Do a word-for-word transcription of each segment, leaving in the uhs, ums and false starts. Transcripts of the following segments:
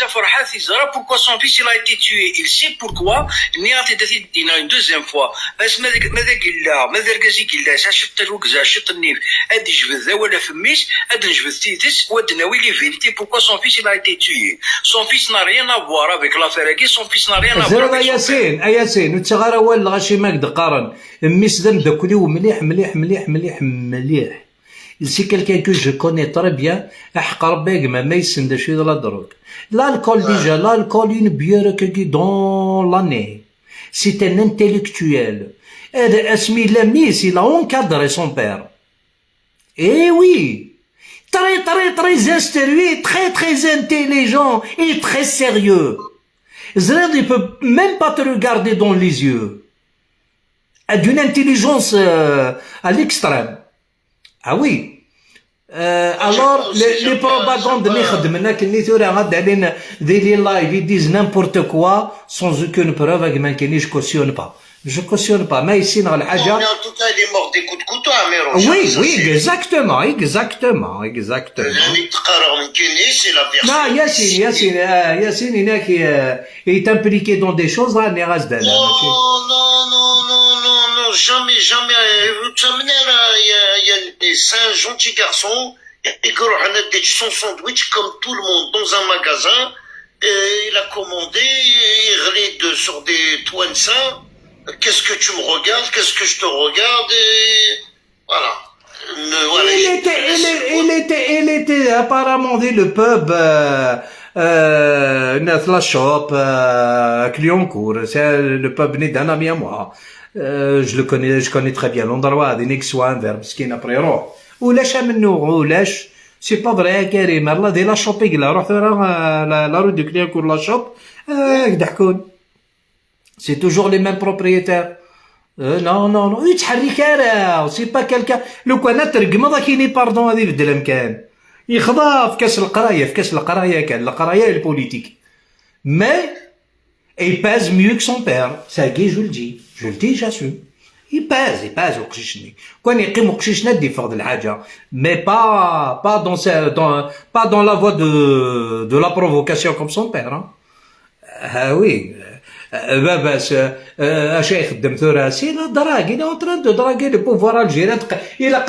Ferḥat yeẓra pourquoi son fils il a été tué. Il sait pourquoi. Nniɣ-t-id ad t-id-iniɣ une deuxième fois. As ma d, ma d agella, ma d argaz i yella, yesɛa ciṭ n rrugza, ciṭ n nnif, ad d-yejbed awal ɣef mmi-s, ad d-nejbed tidet, u ad d-nawi les vérités pourquoi son fils il a été tué. Son fils n'a rien à voir avec l'affaire-agi, son fils n'a rien à voir avec son père. Ẓriɣ a Yasin, a Yasin, ur ttaɣ ara awal lɣaci ma k-d-qqaren. Mmi-s d ameddakel-iw mliḥ, mliḥ, mliḥ, mliḥ, mliḥ. C'est quelqu'un que je connais très bien. Aḥeqq Rebbi a gma ma yessen d acu i d la drogue. L'alcool déjà, l'alcool une bière que dans l'année. C'est un intellectuel. Asmi yella mmi-s, il a encadré son père. Eh oui. Très, très, très instruit, très, très intelligent et très sérieux. Ẓriɣ, il peut même pas te regarder dans les yeux. D'une intelligence, euh, à l'extrême. Ah oui. Euh, alors, les, les propagandes-nni xeddmen akken-nni tura ad d-alin di les lives, ils disent n'importe quoi, sans aucune preuve, a gma nekkini, je cautionne pas. Je cautionne pas. Ma yessineɣ lḥaǧa. Non, mais en tout cas, il est mort des coups de couteau, Amirouche. Oui, oui, exactement, exactement, exactement. Llan i d-qqareɣ nekkini, c'est la version. Non, Yasin, Yasin, euh, Yasin, il est, euh, il est impliqué dans des choses, là, nniɣ-as-d ala, mačči. Non, non, non, non, non, jamais, jamais. Euh, ur ttamen ara, il y a, il y a, c'est un gentil garçon. Il a son sandwich comme tout le monde dans un magasin. Et il a commandé, il ride sur des toits ça. Qu'est-ce que tu me regardes, qu'est-ce que je te regarde, et voilà. Ne, voilà, il était, il, il était, il était apparemment dans le pub, euh, euh, la shop, euh, à Clignancourt. C'est le pub ni d'un ami à moi. Euh, je le connais, je connais très bien l'endroit, des Nix ou un verbe, ce qui n'a pas. Ou la chambre, ou la ch-, c'est pas vrai, Karim. Allah, de la shop, il a, euh, la, la rue de Clignancourt, la shop, euh, يضحكون. C'est toujours les mêmes propriétaires. Euh, non, non, non. Ur yettḥerrik ara. C'est pas quelqu'un. لو كان ترقمض, ad k-yini pardon, ad ibeddel amkan. Yexḍa, efk-as leqraya, efk-as leqraya kan. Leqraya, le politique. Mais, il pèse mieux que son père. Ça, je le dis. Je le dis, j'assume. Il pèse, il pèse, uqcic-nni. Quand il est uqcic-nni, il fait de la haja. Mais pas, pas dans ce, dans, pas dans la voie de, de la provocation comme son père, hein. Ah oui. Euh, baba-s, euh, acu ixeddem tura? C'est la drague. Il est en train de draguer le pouvoir algérien. Il a,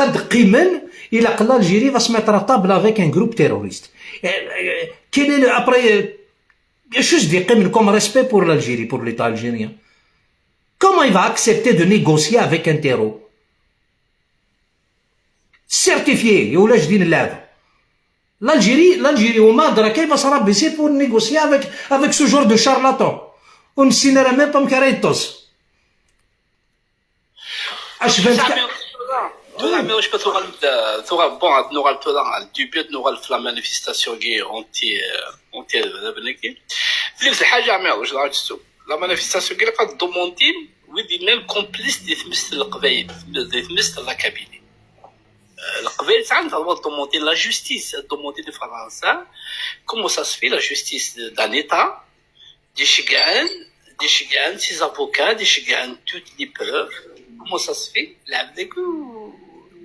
il a, l'Algérie va se mettre à table avec un groupe terroriste. Euh, euh, quel est le, après, euh, acu s-d-yeqqimen comme respect pour l'Algérie, pour l'État algérien? Comment il va accepter de négocier avec un terror? Certifié, ulac din lɛib. L'Algérie, l'Algérie, وما أدراك كيف صرا بيسي pour négocier avec, avec ce genre de charlatan. Ur nessin ara même pas amek ara yeṭṭes. Acu bant ka- Tura, tura, mi wacu tuɣal, tuɣal, bon, ad nuɣal tura, le début ad nuɣal f la manifestation-agi anti, euh, anti, euh, Flips الحاجة عمير واش راك تشوف؟ La manifestation-agi قد دومونتين ويدي même complice دي تمس القبايل، دي تمس la Kabylie. Leqbayel sɛan droit ad ḍummun la justice, ad ḍummun di Fransa. Comment ça se fait, la justice d'un État, d-iceggɛen, d-iceggɛen ses avocats, d-iceggɛen toutes les preuves? Comment ça se fait? Lɛebd-agi ur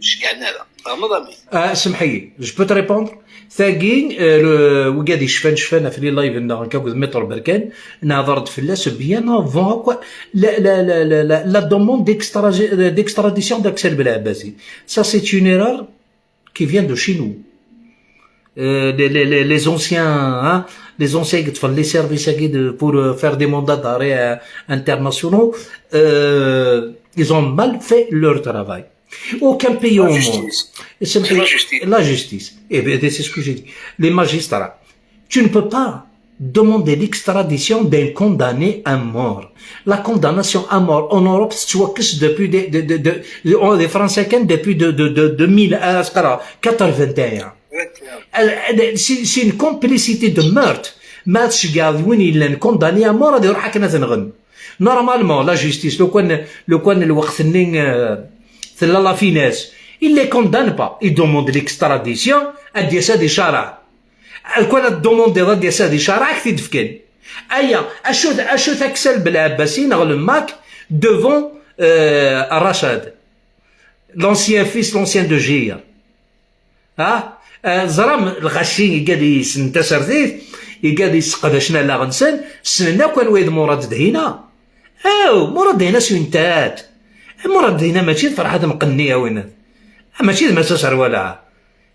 ceggɛen ara. Tfehmeḍ a mmi? Ah, semḥ-iyi, je peux te répondre? Tagi, euh, le, wigad yecfan, cfan ɣef les lives-nneɣ nekk akked Maître Berkan, nehḍer-d fell-as bien avant akk la, la, la, la, la, la demande d'extra-, d'extradition d'Aksel Belabasi. Ça, c'est une erreur qui vient de chez nous. Euh, les, les, les, les anciens, hein, les anciens qui font les services de, pour, euh, faire des mandats d'arrêt, euh, internationaux, euh, ils ont mal fait leur travail. Aucun pays au monde. C'est la justice. La justice. Eh bien, c'est ce que j'ai dit. Les magistrats. Tu ne peux pas demander l'extradition d'un condamné à mort. La condamnation à mort en Europe, c'est depuis des, des, des, des, des, des Français, depuis de, de, de, de mille, euh, quatre-vingt-un. C'est, c'est une complicité de meurtre. Ma tceggɛeḍ win yellan condamné à mort, ad iruḥ akken ad t-nɣen. Normalement, la justice, لو كان, لو كان الوقت-nni, euh, tella la finesse, il les condamne pas, il demande l'extradition, ad d-yas ad icareɛ. Lkan ad d-tumundiḍ ad d-yas ad icareɛ, ad k-t-id-fken. Aya, acu, acu-t Aksel Belɛebbasi neɣ le Mac devant, euh, Rachad, l'ancien fils, l'ancien de Jir. Ah, euh, ẓram lɣaci igad yessnen tasertit, Igad yesseqdacen allaɣ-nsen, ssnen akk anwa i d Murad Dehina. Aw, Murad Dehina s une tête. Murad Dehina mačči d Ferḥat Mqenni, a win. Mačči d Massa Serwala.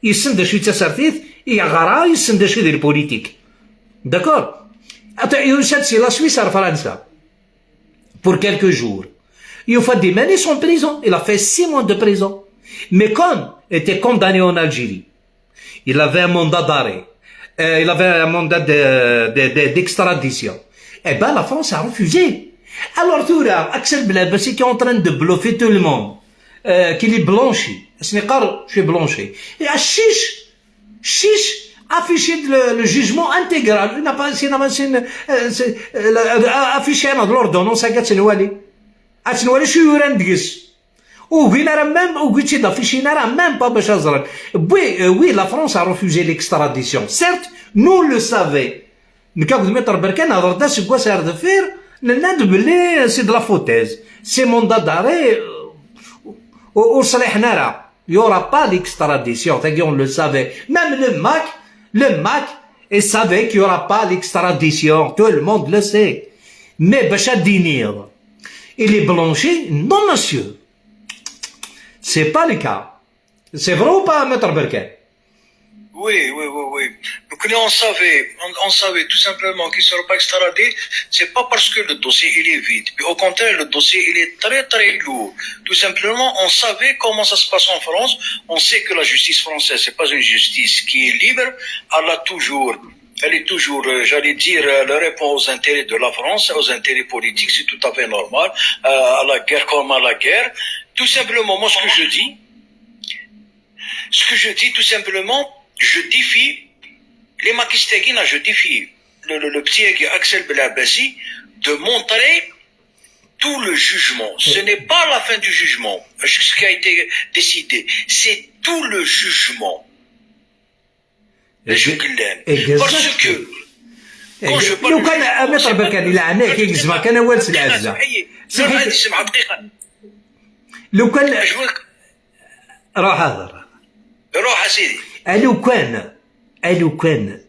Yessen d acu i d tasertit, yeɣra, yessen d acu i d lpulitik. D'accord? Ata, yusa-d si la Suisse ar Fransa. Pour quelques jours. Yufa-d iman-is en prison. Il a fait six mois de prison. Mais comme était condamné en Algérie, il avait un mandat d'arrêt. Euh, il avait un mandat de, de, de, d'extradition. Eh ben, la France a refusé. Alors, tura, Axel Belabassi qui est en train de bluffer tout le monde, euh, qu'il est blanchi. Est-ce que je suis blanchi? Et à chiche, chiche, afficher le, le jugement intégral. Il n'a pas, c'est, c'est, euh, c'est, euh, le- euh, afficher l'ordonnance à Gatsenwali. À Gatsenwali, je suis Ugin ara même, ugin-tt-id afficher ara même pas bac ad ẓren. Oui, euh, oui, la France a refusé l'extradition. Certes, nous le savait. Nekk akked Maître Berkan, hḍer-d aseggas ar deffir, nenna-d belli c'est de la foutaise. Ces mandats d'arrêt, euh, ur, ur ṣliḥen ara. Il y aura pas l'extradition. Tagi, on le savait. Même le MAK, le MAK, il savait qu'il y aura pas l'extradition. Tout le monde le sait. Mais bac ad d-iniḍ, il est blanchi? Non, monsieur. C'est pas le cas. C'est vrai ou pas, Maître Berkan? Oui, oui, oui, oui. Donc, nous, on savait, on, on savait tout simplement qu'il ne sera pas extradé. C'est pas parce que le dossier, il est vide. Mais au contraire, le dossier, il est très, très lourd. Tout simplement, on savait comment ça se passe en France. On sait que la justice française, c'est pas une justice qui est libre. Elle a toujours, elle est toujours, euh, j'allais dire, euh, elle répond aux intérêts de la France, aux intérêts politiques. C'est tout à fait normal. Euh, à la guerre comme à la guerre. Tout simplement, moi, ce que je dis, ce que je dis, tout simplement, je défie les Makistegina, je défie le, le, le petit Axel Belabassi de montrer tout le jugement. Ce n'est pas la fin du jugement, ce qui a été décidé. C'est tout le jugement. Parce que quand je parle, لو كان امير بركان الى عنيك يجزم كان اول سلعه. سمح دقيقه. لو كان روح هذا. روح اسيدي. لو كان لو كان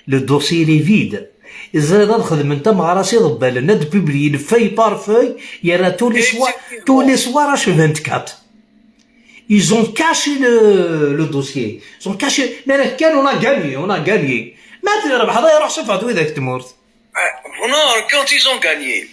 le dossier il est vide, ẓriɣ ad xedmen tameɣra s iḍebbalen, ad publier feuille par feuille, yerna tous les soirs, tous les soirs, H vingt-quatre. Ils ont caché le, le dossier. Ils ont caché. Mais là, on a gagné, on a gagné. ما تربح هذا يروح صفة ويدك تمورت. Non, quand ils ont gagné,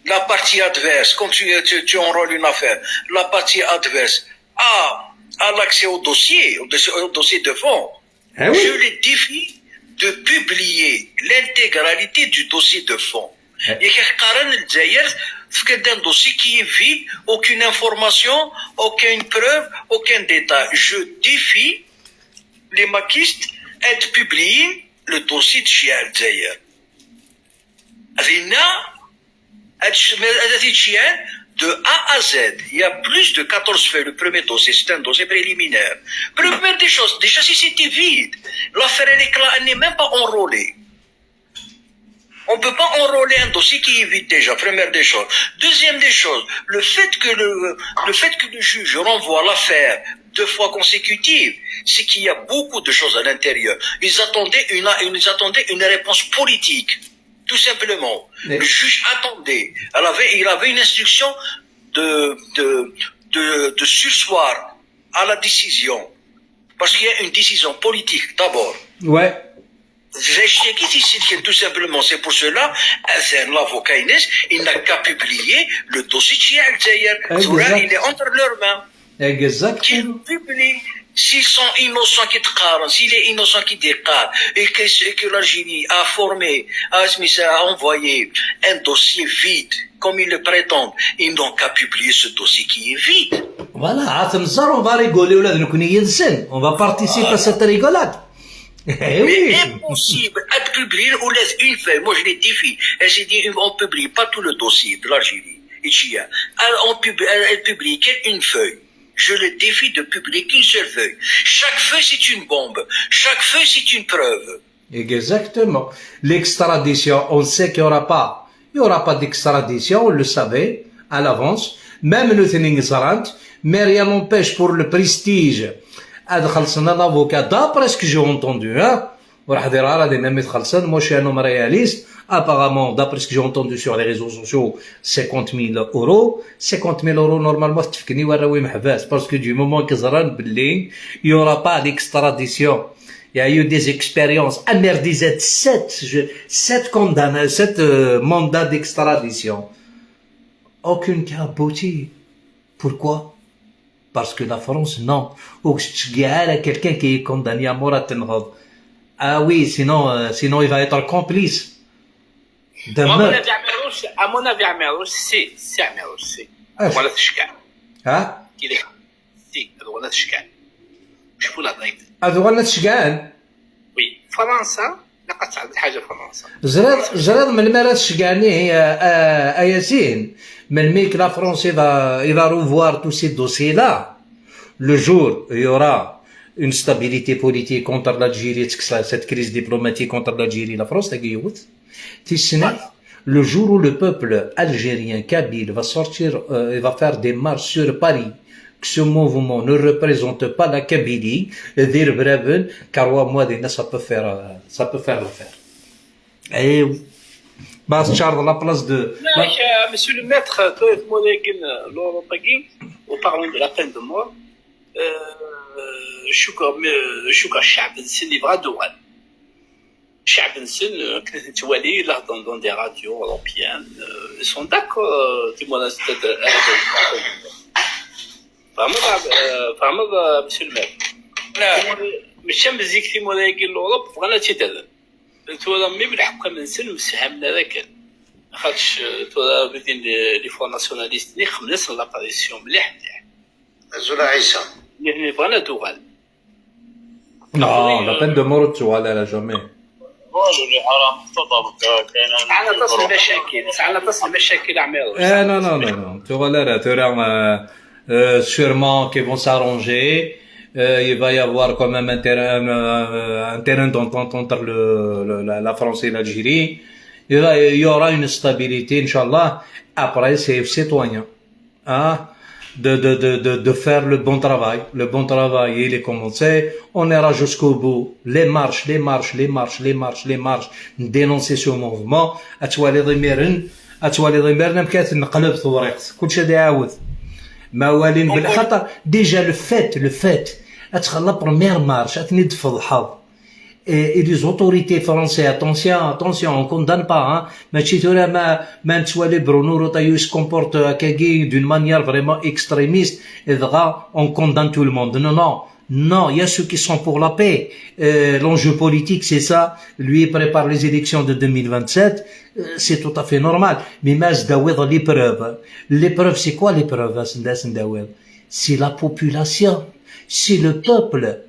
la partie adverse, quand tu, tu, tu enrôles une affaire, la partie adverse a, a l'accès au dossier, au dossier, au dossier de fond. Ah oui. Je les défie de publier l'intégralité du dossier de fond. Yak qqaren Lezzayer tefka-d un dossier qui est vide, aucune information, aucune preuve, aucun détail. Je défie les makistes à publier le dossier de Chia Lezzayer. Dinna, ad t-id-ceyɛen de A à Z. Il y a plus de quatorze faits. Le premier dossier, c'est un dossier préliminaire. Première des choses, déjà si c'était vide, l'affaire elle est claire, elle n'est même pas enrôlée. On ne peut pas enrôler un dossier qui est vide déjà, première des choses. Deuxième des choses, le fait que le, le fait que le juge renvoie l'affaire deux fois consécutive, c'est qu'il y a beaucoup de choses à l'intérieur. Ils attendaient une, ils attendaient une réponse politique, tout simplement. Mais... Le juge attendait. Il avait, il avait une instruction de, de, de, de surseoir à la décision. Parce qu'il y a une décision politique, d'abord. Ouais. J'ai dit ici que tout simplement, c'est pour cela, euh, c'est l'avocat Inès, il n'a qu'à publier le dossier de Chia Lezzayer. Tura, il est entre leurs mains. Exactement. Qu'il publie, s'ils sont innocents, qu'ils déclarent, s'il est innocent, qu'il déclare, et que, que l'Algérie a formé, a, a envoyé un dossier vide, comme ils le prétendent, ils n'ont qu'à publier ce dossier qui est vide. Voilà, on va rigoler, on va participer à cette rigolade. Eh oui. Mais impossible de publier une feuille. Moi, je les défie. Elle s'est dit, on ne publie pas tout le dossier de l'Algérie. On publie, elle publie qu'une feuille. Je les défie de publier qu'une seule feuille. Chaque feuille, c'est une bombe. Chaque feuille, c'est une preuve. Exactement. L'extradition, on sait qu'il n'y aura pas. Il n'y aura pas d'extradition, on le savait à l'avance. Même nous, mais rien n'empêche pour le prestige. Ad xellṣen un avocat, d'après ce que j'ai entendu, hein. Ur ḥdireɣ ara dinna mi txellṣen. Moi, je suis un homme réaliste. Apparemment, d'après ce que j'ai entendu sur les réseaux sociaux, cinquante mille euros. Cinquante mille euros, normalement, tettefken i warraw imeḥbas. Parce que du moment que ẓran belli il y aura pas d'extradition, il y a eu des expériences. Amir disait sept, je- sept condamna-, sept, euh, mandats d'extradition. Aucun cas abouti. Pourquoi? Parce que la France, non. Ou que quelqu'un qui est condamné à mort à Tenrod. Ah oui, sinon, euh, sinon il va être complice. De À mon meurtre. Avis, Amirouche, à mon avis, Amirouche, si, si, Amirouche, si. Ah, voilà, c'est cher. Hein? Qu'il est, si, voilà, c'est cher. Je vous la donne. Ah, voilà, c'est cher. Oui, França, la قطعة الحاجة فرنسا. Ẓriɣ, ẓriɣ melmi ara tceggɛen, ihi, a, a, a Yassine, melmi que la France, il va, il va revoir tous ces dossiers-là, le jour où il y aura une stabilité politique entre l'Algérie, cette crise diplomatique entre l'Algérie et la France, tagi yiwet. Tis snat, le jour où le peuple algérien kabyle va sortir, euh, et va faire des marches sur Paris, que ce mouvement ne représente pas la Kabylie, d irebraben, crois-moi, dinna, ça peut faire, euh, ça peut faire l'affaire. Eh oui. Bah, Charles, la place de... لا، monsieur le maître, tura tmura-agi n l'Europe-agi, en parlant de la peine de mort, euh, cukkeɣ, cukkeɣ ccɛeb-nsen yebɣa ad uɣal. Ccɛeb-nsen, euh, akken i ten-nettwali, là, dans, dans des radios européennes, euh, ils sont d'accord, euh, tmura-nsen ad, ad, tfehmeḍ, euh, tfehmeḍ, euh, monsieur le maître. Mačči am zik, tmura-agi n l'Europe bɣan ad tt-id-rren. Tura mi lḥekkam-nsen msefhamen ara kan. Xaṭer, euh, tura wid-in, les, les Front Nationalistes-nni xemmen-asen l'apparition mliḥ, mliḥ. Azul a Ɛisa. Nitni bɣan ad uɣal. Non, la peine de mort ur tettuɣal ara jamais. Sɛan aṭas n lmacakil, sɛan aṭas n lmacakil, Ɛmiruc. Eh, non, non, non, non, ur tettuɣal ara. Tura, euh, euh, sûrement qu'ils vont s'arranger. Euh, il va y avoir quand même un terrain, euh, un terrain d'entente entre le, le- la, la France et l'Algérie. Il va- il y aura une stabilité, Inch'Allah. Après, c'est aux citoyens, hein, de, de, de, de, de faire le bon travail. Le bon travail, il est commencé. On ira jusqu'au bout. Les marches, les marches, les marches, les marches, les marches. Dénoncer ce mouvement. Ad twaliḍ imiren, ad twaliḍ imiren amek ad neqleb tewriqt. Kulci ad iɛawed. Ma walin bil-, xaṭer, déjà le fait, le fait, ad txelleḍ la première marche, ad ten-id-tfeḍḥeḍ. Et, et les autorités françaises, attention, attention, on condamne pas, hein. Mačči tura ma, ma nettwali Bruno Retailleau se comporte akkagi d'une manière vraiment extrémiste, et dɣa on condamne tout le monde. Non, non, non, il y a ceux qui sont pour la paix. Euh, l'enjeu politique, c'est ça. Lui, il prépare les élections de deux mille vingt-sept. Euh, c'est tout à fait normal. Mais ma as-d-tawiḍ les preuves. Les preuves, c'est quoi les preuves, as-, as-, as-, c'est la population, c'est le peuple.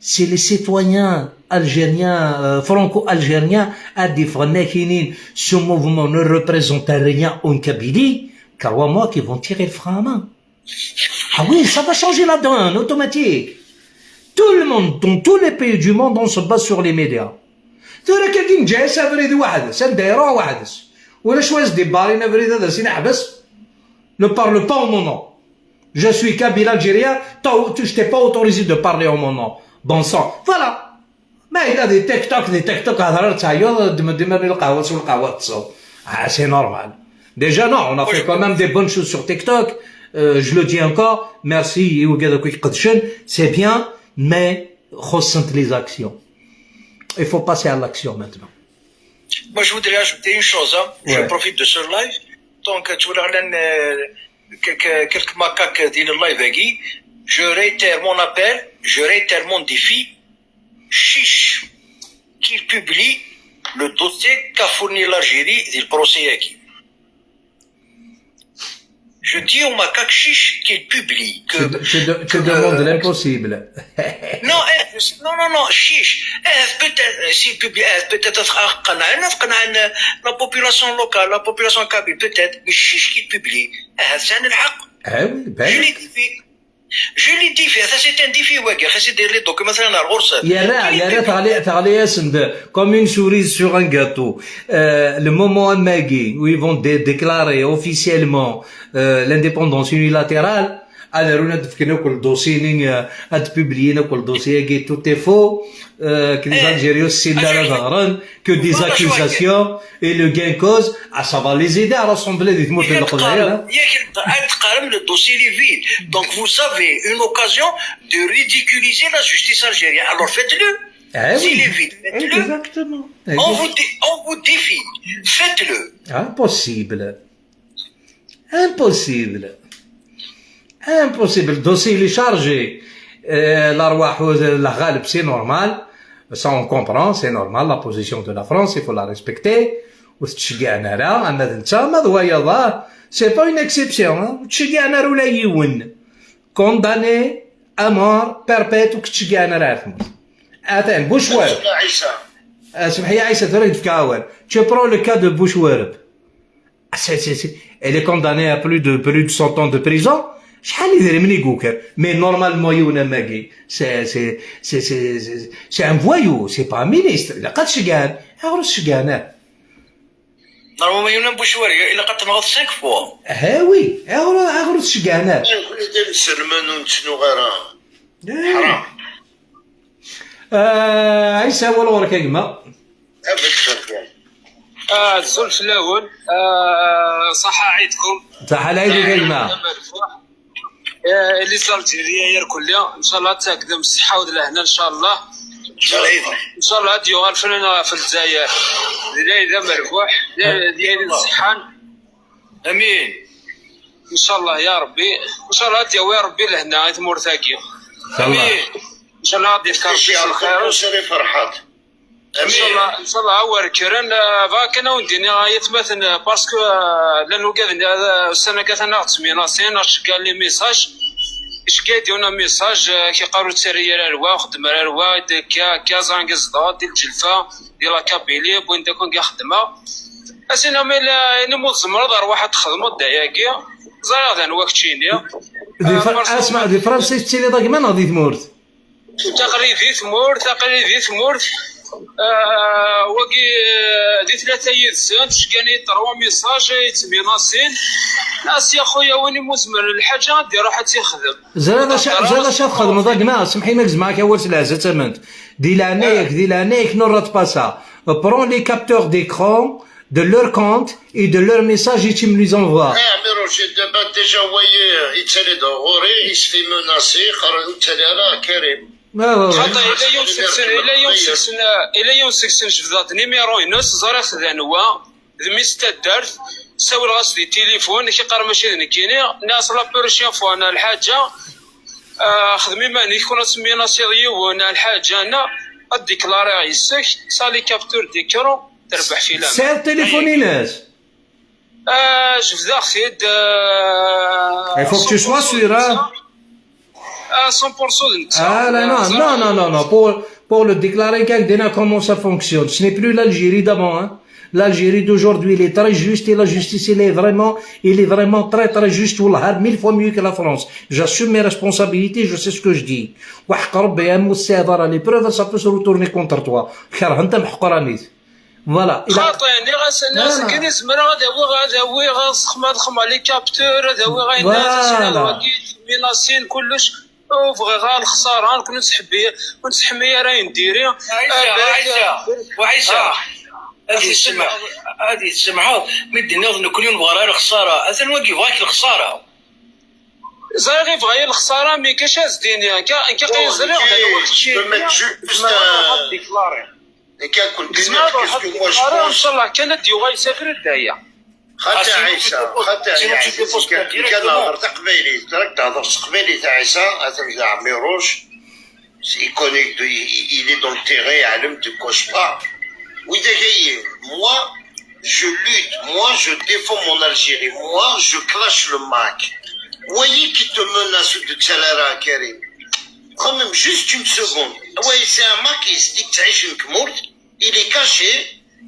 Si les citoyens algériens, euh, franco-algériens, ad d-iffɣen akinin, ce mouvement ne représente rien en Kabylie, crois-moi qu'ils vont tirer le frein à main. Ah oui, ça va changer la donne, automatique. Tout le monde, dans tous les pays du monde, on se base sur les médias. Tura kagi n Ǧayes abrid weḥd-s, anda iruḥ weḥd-s. Ulac wa as-d-ibarin abrid ad as-ineḥbes. Ne parle pas en mon nom. Je suis kabyle algérien, t'as- tu- je t'ai pas autorisé de parler en mon nom. Bon sang. Voilà. Ma yella di TikTok, di TikTok, hder ar teɛyuḍ, ddem-d iman lqahwa, sew lqahwa, teṭṭseḍ. Ah, c'est normal. Déjà, non, on a fait quand même des bonnes choses sur TikTok. Euh, je le dis encore, merci i wigad akk i iqedcen, c'est bien, mais xuṣṣent les actions. Il faut passer à l'action maintenant. Moi, je voudrais ajouter une chose, hein. Je profite de ce live. Donc, tu vois, là, euh, quelques, quelques macaques dans le live, je réitère mon appel, je réitère mon défi. Chiche, qu'il publie le dossier qu'a fourni l'Algérie dans le procès. Je dis au macaque chiche qu'il publie. Que, tu, de- tu de- tu que, demandes euh, l'impossible. Non, eh, non, non, non, chiche. Eh, peut-être, euh, s'il publie, eh, peut-être, euh, la population locale, la population kabyle, peut-être, mais chiche qu'il publie. Eh, c'est un الحق. Ah oui, ben. Je l'ai dit. Je l'ai dit, ça c'est un défi, ouais, c'est des documents, ça, on a reçu. Yerra, yerra teɣli, teɣli-asen-d comme une cerise sur un gâteau. Euh, le moment am wagi où ils vont dé- déclarer officiellement, euh, l'indépendance unilatérale, Ad arun, ad d-fken akk le dossier-nni, euh, ad d-publien akk le dossier-agi, tout est faux, euh, que les Algériens ur ssinen ara ad ɣren, que des accusations, et le gain cause, ah, ça va les aider à rassembler di tmurt n Leqbayel, hein. Yak ad teqqarem, le dossier est vide. Donc vous avez une occasion de ridiculiser la justice algérienne. Alors faites-le. Ah oui. S'il est vide, faites-le. Exactement. On vous dé-, on vous défie. Faites-le. Impossible. Impossible. Impossible. Le dossier, il est chargé. Euh, l'arwah, le ghaleb, c'est normal. Ça, on comprend, c'est normal. La position de la France, il faut la respecter. Ur tettceggiɛen ara, ama d netta, ama d wayeḍ, ah. C'est pas une exception, hein. Ur tettceggiɛen ara ula yiwen. Condamné à mort, perpète, ur k-ttceggiɛen ara ar tmurt. Atan, Bush Werb. Ɛisa. Ah, semḥ-iyi, Ɛisa, tura i k-d-fkeɣ awal. Tu prends le cas de Bush Werb. Ah, c'est, c'est, c'est, elle est condamnée à plus de, plus de cent ans de prison. Acḥal idrimen i yuker? Mais normalement, yiwen am wagi, c'est, c'est, c'est, c'est, c'est, c'est un voyou, c'est pas un ministre. Ilaq ad t-ceggɛen. Ayɣer ur t-ceggɛen ara? Normalement, yiwen am Bush Werb, ilaq ad t-tenɣeḍ cinq fois. Ah oui, ayɣer, ayɣer ur t-ceggɛen ara? Nekkni d inselmen, ur nettnuɣ ara. Eh. Ḥram. Ah, Ɛisa, awal ɣur-k a gma. Azul fell-awen. Ah, صح عيدكم. صح العيد يا جماعة. Eh, les Algériens irkelli, ncallah ad tagdem ṣṣeḥḥa d lehna, ncallah. Ncallah. Ncallah ad yuɣal fell-aneɣ ɣef Lezzayer. D lɛid amerbuḥ, d lɛid iṣeḥḥan. Amin. Ncallah ya Rebbi, ncallah ad yawi Rebbi lehna i tmurt-agi. Ncallah. Amin. Ncallah ad yefk Rebbi s lxir. Ncallah, ncallah a wer kkren, eh, bɣiɣ kan ad wen-d-iniɣ ay atmaten, eh, parce que, eh, llan ugaden, eh, ussan-agi atan aɣ-ttminasin, aɣ-ceggɛen les messages. Iceggeɛ-d yiwen amessage, eh, ak-iqqar ur ttari ara lwa, xeddem ara lwa, d akka, akka, ẓran deg Zedɣen, di Lǧelfa, di la Kabylie, wwin-d akk anga xeddmeɣ. As-iniɣ ma yella, ini ma ur tzemreḍ, rwaḥ ad txedmeḍ da yagi. Ẓriɣ d anwa keččini. Di Fra-, asma, di Fransa i tettiliḍ a gma neɣ di tmurt? Aql-i di tmurt, aql-i di tmurt. Ah, wagi, ah, di tlata yid-sen, ceggɛen-iyi-d trois messages, yettminasin. Nniɣ-as ya xuya, win i mu zemren lḥaǧa, ad iruḥ ad tt-ixdem. Ẓriɣ d acu, ẓriɣ d acu ad txedmeḍ a gma, semḥ-iyi ma gezmeɣ-ak awal s lehza d tamment. Di leɛnaya-k, di leɛnaya-k, ne rate pas ça. Prends les capteurs d'écran de leur compte et de leur message et tu me les envoies. Ah, Amirouche, daba déjà wayi, yettali-d ɣur-i, il se fait menacer, yeqqar ur ttali ara, Karim. Ah, ouais, ouais. Xaṭi, yella yiwen seg-sen, yella yiwen seg-sen, yella yiwen seg-sen jebdeɣ-d numéro-ines, ẓriɣ-t d anwa, d mmi-s n taddart, ssawleɣ-as di tilifun, ak-iqqar mačči d nekkini, nniɣ-as la prochaine fois, neɣ lḥaǧa, ah, xdem iman-ik, kul asemmi nasiḍ yiwen, neɣ lḥaǧa, neɣ ad déclariɣ yes-k, ça les captures d'écran, terbeḥ fi laman. Tesɛiḍ tilifun-ines? Ah, jebdeɣ-t-id, ah, il faut que tu sois sûr, hein. Ah, cent pour cent de netta. Ah, là, non, non, non, non, non. Pour, pour le déclarer, regarde déjà comment ça fonctionne. Ce n'est plus l'Algérie d'avant, hein. L'Algérie d'aujourd'hui, il est très juste et la justice, il est vraiment, il est vraiment très, très juste. Wallah, mille fois mieux que la France. J'assume mes responsabilités, je sais ce que je dis. وحق ربي، أما تسعى les preuves, ça peut se retourner contre toi. Kerhen tamḥeqranit. Voilà. Xaṭi, nniɣ-as, nniɣ-as, nekkini zemreɣ ad awiɣ, ad awiɣ, ad xedmeɣ, ad xedmeɣ les captures, ad awiɣ ayen, voilà. Wagi, minasin, kullec. Ur bɣiɣ ara lexsara, nekkni ur nettḥebbi, ur nettḥemmi ara ayen diri. Ɛisa, Ɛisa, Ɛisa. Ad yessemḥ-, ad yessemḥeḍ, mi d-tenniḍ nekkni ur nebɣi ara lexsara. Atan wagi yebɣa-k lexsara. Ẓriɣ yebɣa-yi lexsara, mais kac ad s-d-iniɣ, nekk, nekk aql-i ẓriɣ d anwa kečči. Zemreɣ ad déclarer. Nekk ad kent-iniɣ, qu'est-ce que moi je pense. Ncallah kan ad d-yuɣal s abrid aya. Xaṭi Ɛisa, xaṭi Ɛisa, nekk ad nehder taqbaylit, ad d-tehder s teqbaylit a Ɛisa, atan d Ɛmiruc, il connaît, il est dans le terrain, yeɛlem de quoi je parle. Widak-ayi, moi, je lutte, moi, je défends mon Algérie, moi, je clash le MAK. Wayi qui te menace ur d-ttali ara, Karim. Quand même, juste une seconde. Wayi, c'est un makiste, yettɛic deg tmurt, il est caché,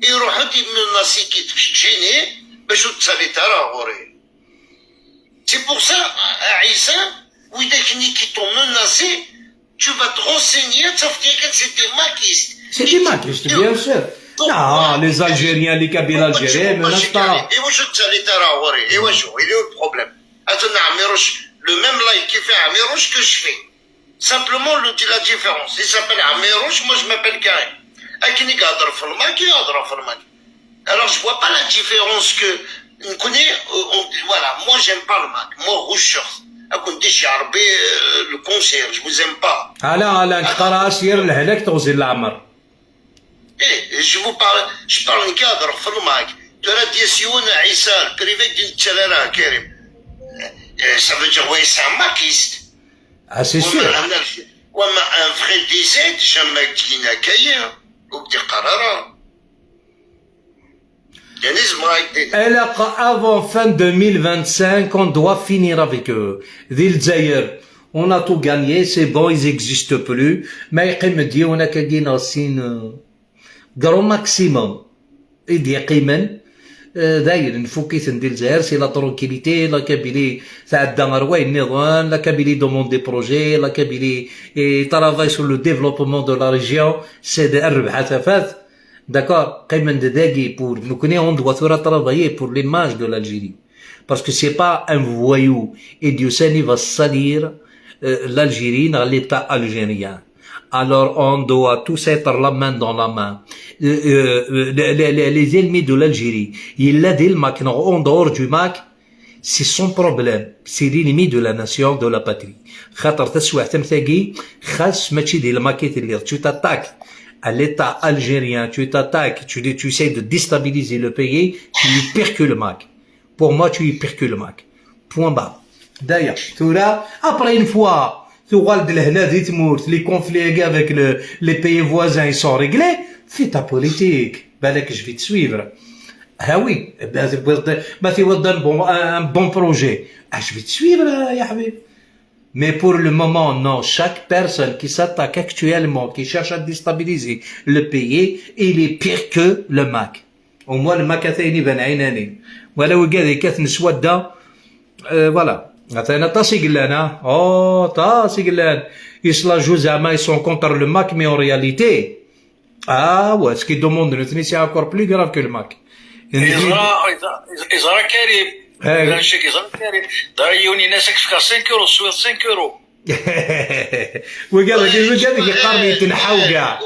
iruḥ-d, imenasi-k-id keččini bac ur d-ttaliḍ ara ɣur-i. C'est pour ça, a Ɛisa, widak-nni qui t'ont menacé, tu vas te renseigner, ad tafeḍ yakan c'est des makistes. C'est des makistes, bien sûr. Non, les Algériens, les Kabyles algériens, mais n'est-ce pas? Iwacu ur d-ttaliḍ ara ɣur-i? Iwacu? Il est où le problème? Atan Ɛmiruc, le même like qui fait Amirouche que je fais. Simplement, le, la différence. Il s'appelle Amirouche, moi je m'appelle Karim. Akin i yehder f lmak, i yehder f lmak. Alors, je vois pas la différence que. Voilà, moi j'aime pas le mak. Moi, rouge. Akin d-ici Arabi, euh, le concert, je vous aime pas. Ala, ala, teqqar-as yir lehlak teɣzi n leɛmer. Eh, je vous parle, je parle n-, cadre, f lmak. Tura d-yas yiwen Ɛisa, le privé d-nettarra, Karim. Eh, ça veut dire, oui, c'est un makiste. Ah, c'est sûr. Wama un vrai D Z, jamais d-yenna akka. Ur d-iqqar ara. Ilaq, avant fin deux mille vingt-cinq, on doit finir avec eux. Di Lezzayer, on a tout gagné, c'est bon, ils existent plus. Ma yeqqim-d yiwen akkagi neɣ sin, euh, grand maximum i d-yeqqimen. Euh, dayen, nfuk-iten di Lezzayer, c'est la tranquillité, la Kabylie tɛedda ɣer wayen nniḍen, la Kabylie demande des projets, la Kabylie travaille sur le développement de la région, c'est de rrbeḥ a tafat. D'accord, qqimen-d dagi pour, nekkni on doit tura travailler pour l'image de l'Algérie. Parce que c'est pas un voyou, i d-yusan i va salir, euh, l'Algérie, neɣ l'État algérien. Alors on doit tous être la main dans la main. Euh, euh, les, les, les ennemis de l'Algérie, yella di lmak neɣ en dehors du mak, c'est son problème. C'est l'ennemi de la nation, de la patrie. Xaṭer taswiɛt am tagi, xas mačči di lmak i telliḍ, tu t'attaques à l'État algérien, tu t'attaques, tu, tu essaies de déstabiliser le pays, tu es pire que le mak. Pour moi, tu es pire que le mak. Point barre. D'ailleurs, tura, après une fois, tuɣal-d lehna di tmurt, les conflits avec le, les pays voisins, ils sont réglés, fais ta politique. Balak, je vais te suivre. Ah oui, ma tiwiḍ-d un bon, un bon projet, ah, je vais te suivre, ya ḥbib. Mais pour le moment, non. Chaque personne qui s'attaque actuellement, qui cherche à déstabiliser le pays, il est pire que le mak. Au moins, le mak atan iban ɛinani. Wala wigad yekkaten s wadda, euh, voilà. Atan aṭas i yellan, ha? Oh, aṭas i yellan. Islaǧu zeɛma, ils sont contre le mak, mais en réalité, ah ouais, ce qu'ils demandent nutni, c'est encore plus grave que le mak. Yeẓra, yeẓra Karim. Llan cek yeẓra Karim. Dara yiwen yenna-as ad k-fkeɣ cinq euros, teswiḍ cinq euros. Wigad, wigad yeqqaren yettenḥaw kra.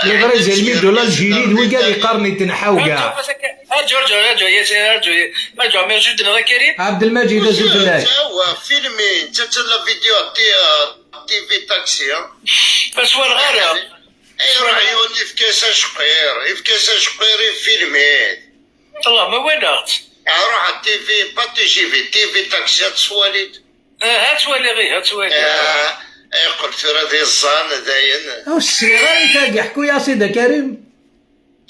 Les vrais ennemis de l'Algérie, d wigad yeqqaren yettenḥaw kra. Arǧu, arǧu, arǧu, arǧu, arǧu, arǧu, mais juste de Karim. Abdelmajid, azul fell-ak. Filmi, la vidéo, T V Taxi, hein. Ur s-walaɣ ara. Iruḥ yiwen yefka-as acqir, yefka-as acqir, ifilm-it. Allah, ma walaɣ-tt. Iruḥ à T V, pas T G V, T V Taxi, ad twaliḍ. Ah, ad twaliɣ, ih, ad twaliɣ. Ah, yeqqel tura d iẓẓan, dayen. Ur sliɣ ara i tagi, ḥku-yas-id a Karim.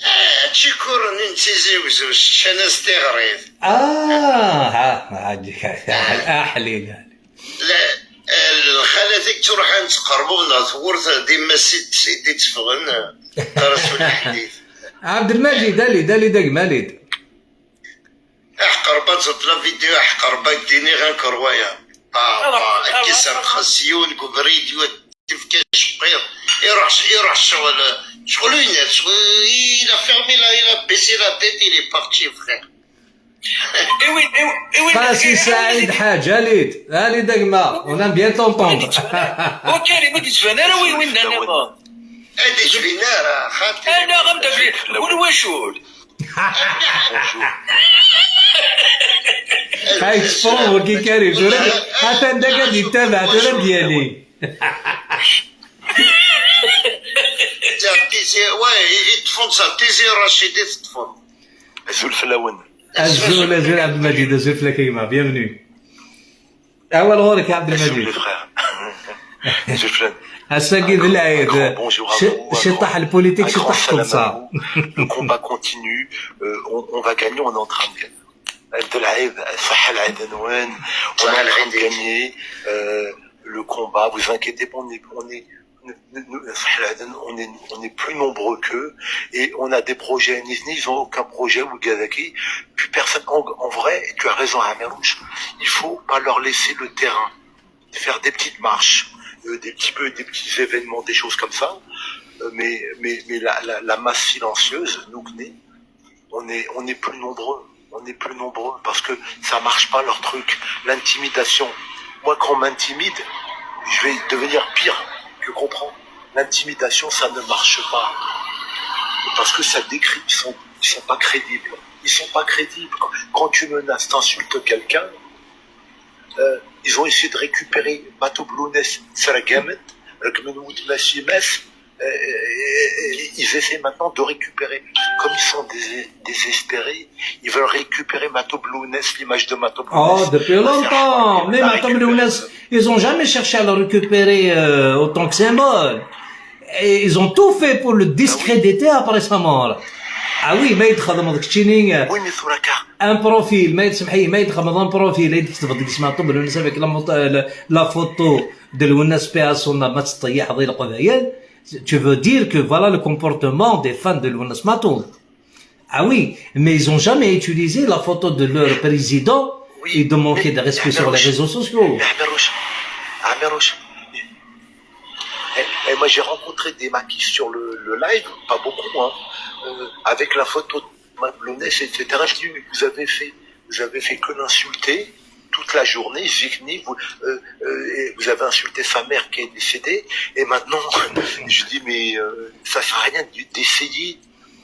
Ah, ččikuren n Tizi Wezzu, ččan-as tiɣrit. Ah, ha, ha, aḥlil. Lxalat i yettruḥan ttqerbuben ɣer tewwurt, d imma s i d-itteffɣen, qqaren-as ulaḥdid. Ɛebdelmajid, ali-d, ali-d a gma, ali-d. Aḥqerba, ẓet la vidéo, aḥqerba, d-iniɣ encore waya. Papa, akka i s-rxes yiwen deg ubrid, yiwen tefka acqir. Iruḥ, iruḥ ccɣel, ccɣel ur yenna, il a fermé la, il a baissé la tête, il est parti, frère. Qasi Saɛid Ḥaǧ, ali-d, ali-d a gma, on aime bien t'entendre. Ok, ur d-yettban ara wi winna nniḍen. Ur d-yettbin ara, xaṭi. Anaɣ ameddakel, win wacul. Ay, tettfurweḍ i Karim, tura atan d akka d-yettabaɛ, tura d-yali. Tizi, ouais, i teṭṭfeḍ sa, Tizi Racid i teṭṭfeḍ. Azul fell-awen. Azul, azul Abdelmajid, azul fell-ak a gma, bienvenue. Awal ɣur-k a Abdelmajid. Azul les frères. Azul fell-awen. Ass-agi d lɛid. Ciṭṭaḥ lpulitik, ciṭṭaḥ txelṣa. Le combat continue, euh, on, on va gagner, on est en train de gagner. Lɛid, ṣaḥḥa lɛid-nwen, on est en train de gagner, euh, le combat, vous inquiétez pas, on est, on est, on est, on est plus nombreux qu'eux et on a des projets. Ils n'ont aucun projet, ou Gazaki, puis personne. En, en vrai, tu as raison, Amirouche, il faut pas leur laisser le terrain, faire des petites marches, euh, des petits, des petits événements, des choses comme ça. Euh, mais, mais, mais la, la, la masse silencieuse, nous, on est, on est plus nombreux. On est plus nombreux parce que ça marche pas leur truc. L'intimidation. Moi, quand on m'intimide, je vais devenir pire que comprendre. L'intimidation, ça ne marche pas. Parce que ça décrit, ils sont, ils sont pas crédibles. Ils sont pas crédibles. Quand, quand tu menaces, t'insultes quelqu'un, euh, ils ont essayé de récupérer Mato Blounès, Saragamète, Rekmen Woutmès, Yimas, euh, ils essaient maintenant de récupérer. Comme ils sont dés- désespérés, ils veulent récupérer Mato Blounès, l'image de Mato Blounès. Oh, depuis longtemps. Mais Mato Blounès, ils ont jamais cherché à le récupérer euh, autant que symbole. Et ils ont tout fait pour le discréditer après sa mort. Ah oui, ما يتخدم داك الشيني Oui, mais Souraka, un profil, ما يتسمحي ما يتخدم un profil, ما يتكتب ديك اسمها طب الناس avec la, la, la photo de Lwennas paix à son âme, ما تطيح ضي القبايل. Tu veux dire que voilà le comportement des fans de Lwennas Matoub. Ah oui, mais ils ont jamais utilisé la photo de leur président et de manquer de respect sur les réseaux sociaux. Amirouche, Amirouche. Et, et moi, j'ai rencontré des maquis sur le, le live, pas beaucoup, hein, euh, avec la photo de Mato Blounès, et cetera. Je dis, mais vous avez fait, vous avez fait que l'insulter toute la journée, Zikni, vous, euh, euh, et vous avez insulté sa mère qui est décédée, et maintenant, je dis, mais euh, ça sert à rien d'essayer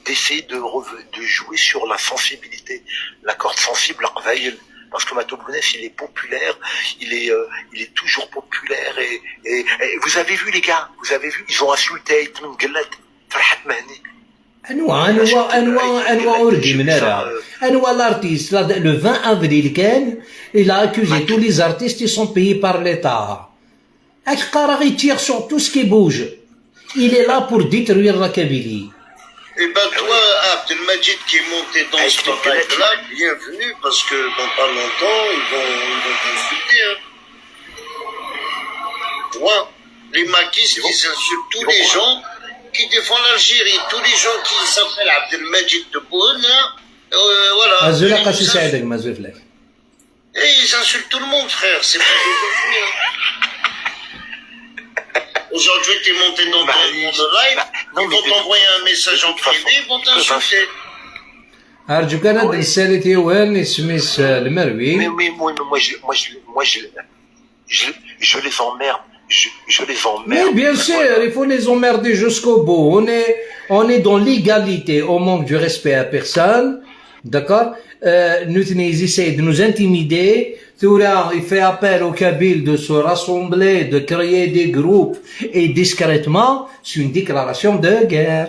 d'essayer de, de jouer sur la sensibilité, la corde sensible, parce que Mato Blounès, il est populaire, il est, euh, il est toujours populaire. Et, et, et, vous avez vu, les gars, vous avez vu, ils ont insulté Ayt Mengellat, Farhat Mahni. انواع انواع انواع انواع ورقي من هذا انواع l'artiste le vingt avril كان il a accusé tous les artistes ils sont payés par l'État. Akqara, il tire sur tout ce qui bouge. Il est là pour détruire la Kabylie. Eh ben toi, Abdelmajid qui est monté dans ce live-là, bienvenue, parce que dans pas longtemps, ils vont, ils vont t'insulter. Hein. Toi, les maquistes, ils insultent tous les gens qui défendent l'Algérie, tous les gens qui s'appellent Abdelmajid Tebboune, là, euh, voilà. Azul a qasi saɛidek, mazul fell-ak. Et ils insultent tout le monde, frère. C'est pas des hein. Aujourd'hui, tu es monté dans ton live, ils vont t'envoyer un message en privé, ils vont t'insulter. أرجوك أنا نسالي تيوان اسميس المروي. Mais, mais moi, moi, je, moi, je, moi, je, je, je les emmerde. Je, je les emmerde. Mais bien sûr, il faut les emmerder jusqu'au bout. On est, on est dans l'égalité, on manque du respect à personne. D'accord. Euh, nous, ils essayent de nous intimider. Tura, il fait appel aux Kabyles de se rassembler, de créer des groupes et discrètement, c'est une déclaration de guerre.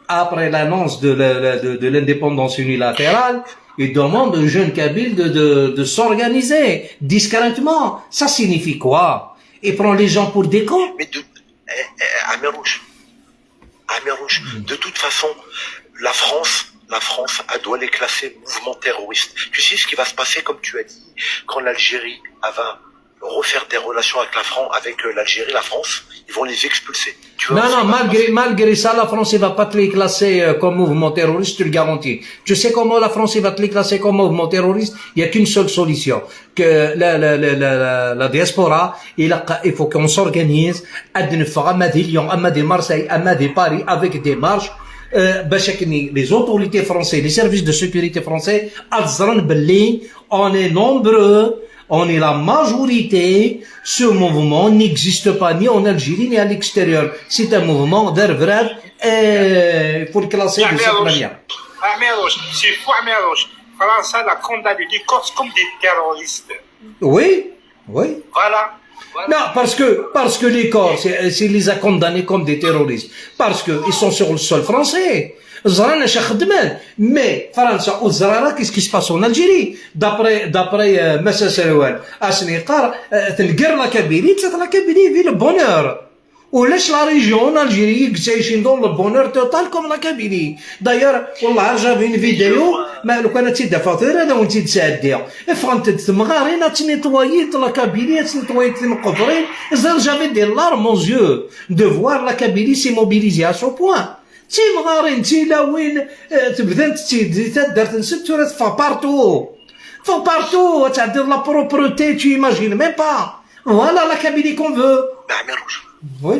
Après l'annonce de, de, de l'indépendance unilatérale, il demande aux jeunes Kabyles de, de, de s'organiser discrètement. Ça signifie quoi? Il prend les gens pour des cons? Mais de, eh, eh, Amirouche, Amirouche, de toute façon, la France, la France, elle doit les classer mouvement terroriste. Tu sais ce qui va se passer, comme tu as dit, quand l'Algérie, elle va refaire des relations avec la France, avec euh, l'Algérie, la France, ils vont les expulser. Non, non, malgré, malgré ça, la France ne va pas te les classer euh, comme mouvement terroriste, je te le garantis. Tu sais comment la France va te les classer comme mouvement terroriste? Il n'y a qu'une seule solution. Que la, la, la, la, la diaspora, il, il faut qu'on s'organise, à Lyon, à Marseille, à Paris, avec des marches. Euh, les autorités françaises, les services de sécurité français, on est nombreux, on est la majorité, ce mouvement n'existe pas ni en Algérie ni à l'extérieur. C'est un mouvement d'Ervrad et il faut le classer de cette manière. Amirouche, c'est fou, Amirouche. France a condamné les Corses comme des terroristes. Oui, oui. Voilà. Non, parce que, parce que les Corses, c'est les a condamnés comme des terroristes. Parce qu'ils sont sur le sol français. Mais France, qu'est-ce qui se passe en Algérie? D'après, d'après euh, Massa Serwan, Asniqar, euh, la Kabylie, la Kabylie vit le bonheur. ولاش la région en Algérie يعيشين dans le bonheur total comme la Kabylie. D'ailleurs, والله j'avais une vidéo, ما لو كانت تدفع غير هذا وانت تساعديها. فهمت تمغارين تنيطوايي la Kabylie تنيطوايي تنقفرين. J'avais des larmes aux yeux de voir la Kabylie s'est mobilisée à ce point. تمغارين تلاوين تبدان تسيد تدرت نسد ثورة partout. Partout تعدي la propreté, tu imagines même pas. Voilà la Kabylie qu'on veut. Bah, Amirouche. Oui.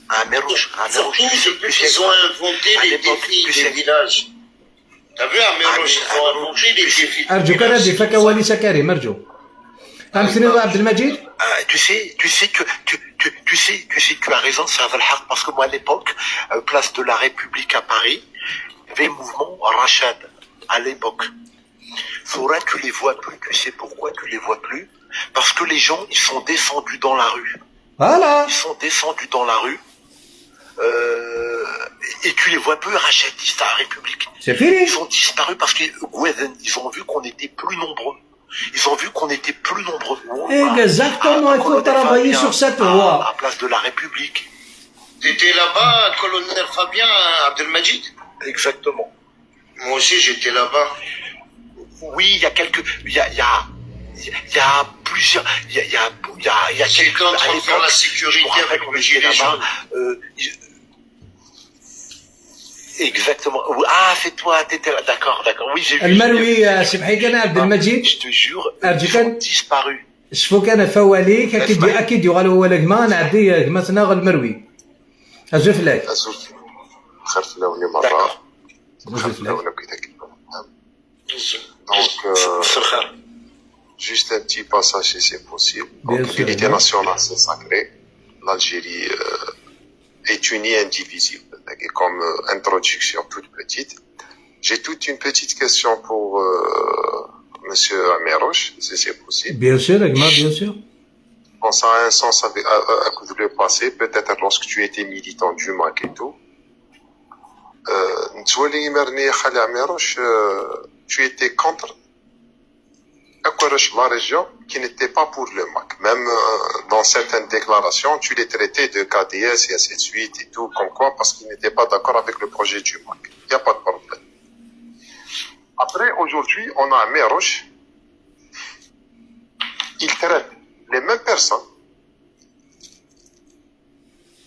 Amirouche, Amirouche. Surtout depuis qu'ils ont inventé les défis des villages. T'as vu, Amirouche? Quand ils ont allongé les pieds. أرجوك، أنا بدي فك أولي سكري، مرجو. أمسني عبد المجيد؟ Ah, tu sais, tu sais que, tu, tu, tu sais, tu sais que tu as raison, ça va le hard, parce que moi, à l'époque, euh, place de la République à Paris, il y avait un mouvement Rachad, à l'époque. Faudra que tu les vois plus. Tu sais pourquoi tu les vois plus? Parce que les gens, ils sont descendus dans la rue. Voilà. Ils sont descendus dans la rue. Euh, et tu les vois plus, Rachad, à la République. C'est fini. Ils ont disparu parce que Gwedan, ils ont vu qu'on était plus nombreux. Ils ont vu qu'on était plus nombreux. Exactement, il faut travailler sur cette voie. À place de la République. T'étais là-bas, colonel Fabien, Abdelmajid? Exactement. Moi aussi, j'étais là-bas. Oui, il y a quelques, il y a, il y a, il y a plusieurs, il y a, il y a, il y a, il y a quelques, à l'époque, je me rappelle qu'on était là-bas, euh, il- Exactement. Ah, c'est toi, t'étais là. D'accord, d'accord. Oui, j'ai vu. المروي، آه، سمحي كان عبد المجيد. Je te jure, ils ont disparu. شفوك انا فواليك اكيد، اكيد يغالوا ولا كما نعدي، آه، كما تناغ المروي. ازوف لك. ازوف. خير في الاوني مره. D'accord. ازوف لك. Donc, euh, juste un petit passage, si c'est possible. Donc, l'unité nationale, c'est sacré. L'Algérie, euh, est unie et indivisible. Et comme, euh, introduction toute petite, j'ai toute une petite question pour, euh, monsieur Amirouche, si c'est possible. Bien sûr, Agma, bien sûr. Dans un sens, avec, euh, euh, avec le passé, peut-être lorsque tu étais militant du MAK et tout, euh, نتولي مرني خالي عميروش, euh, tu étais contre Akwarash, la région qui n'était pas pour le MAK. Même, euh, dans certaines déclarations, tu les traitais de K D S et ainsi de suite et tout, comme quoi, parce qu'ils n'étaient pas d'accord avec le projet du MAK. Il n'y a pas de problème. Après, aujourd'hui, on a Amirouche. Il traite les mêmes personnes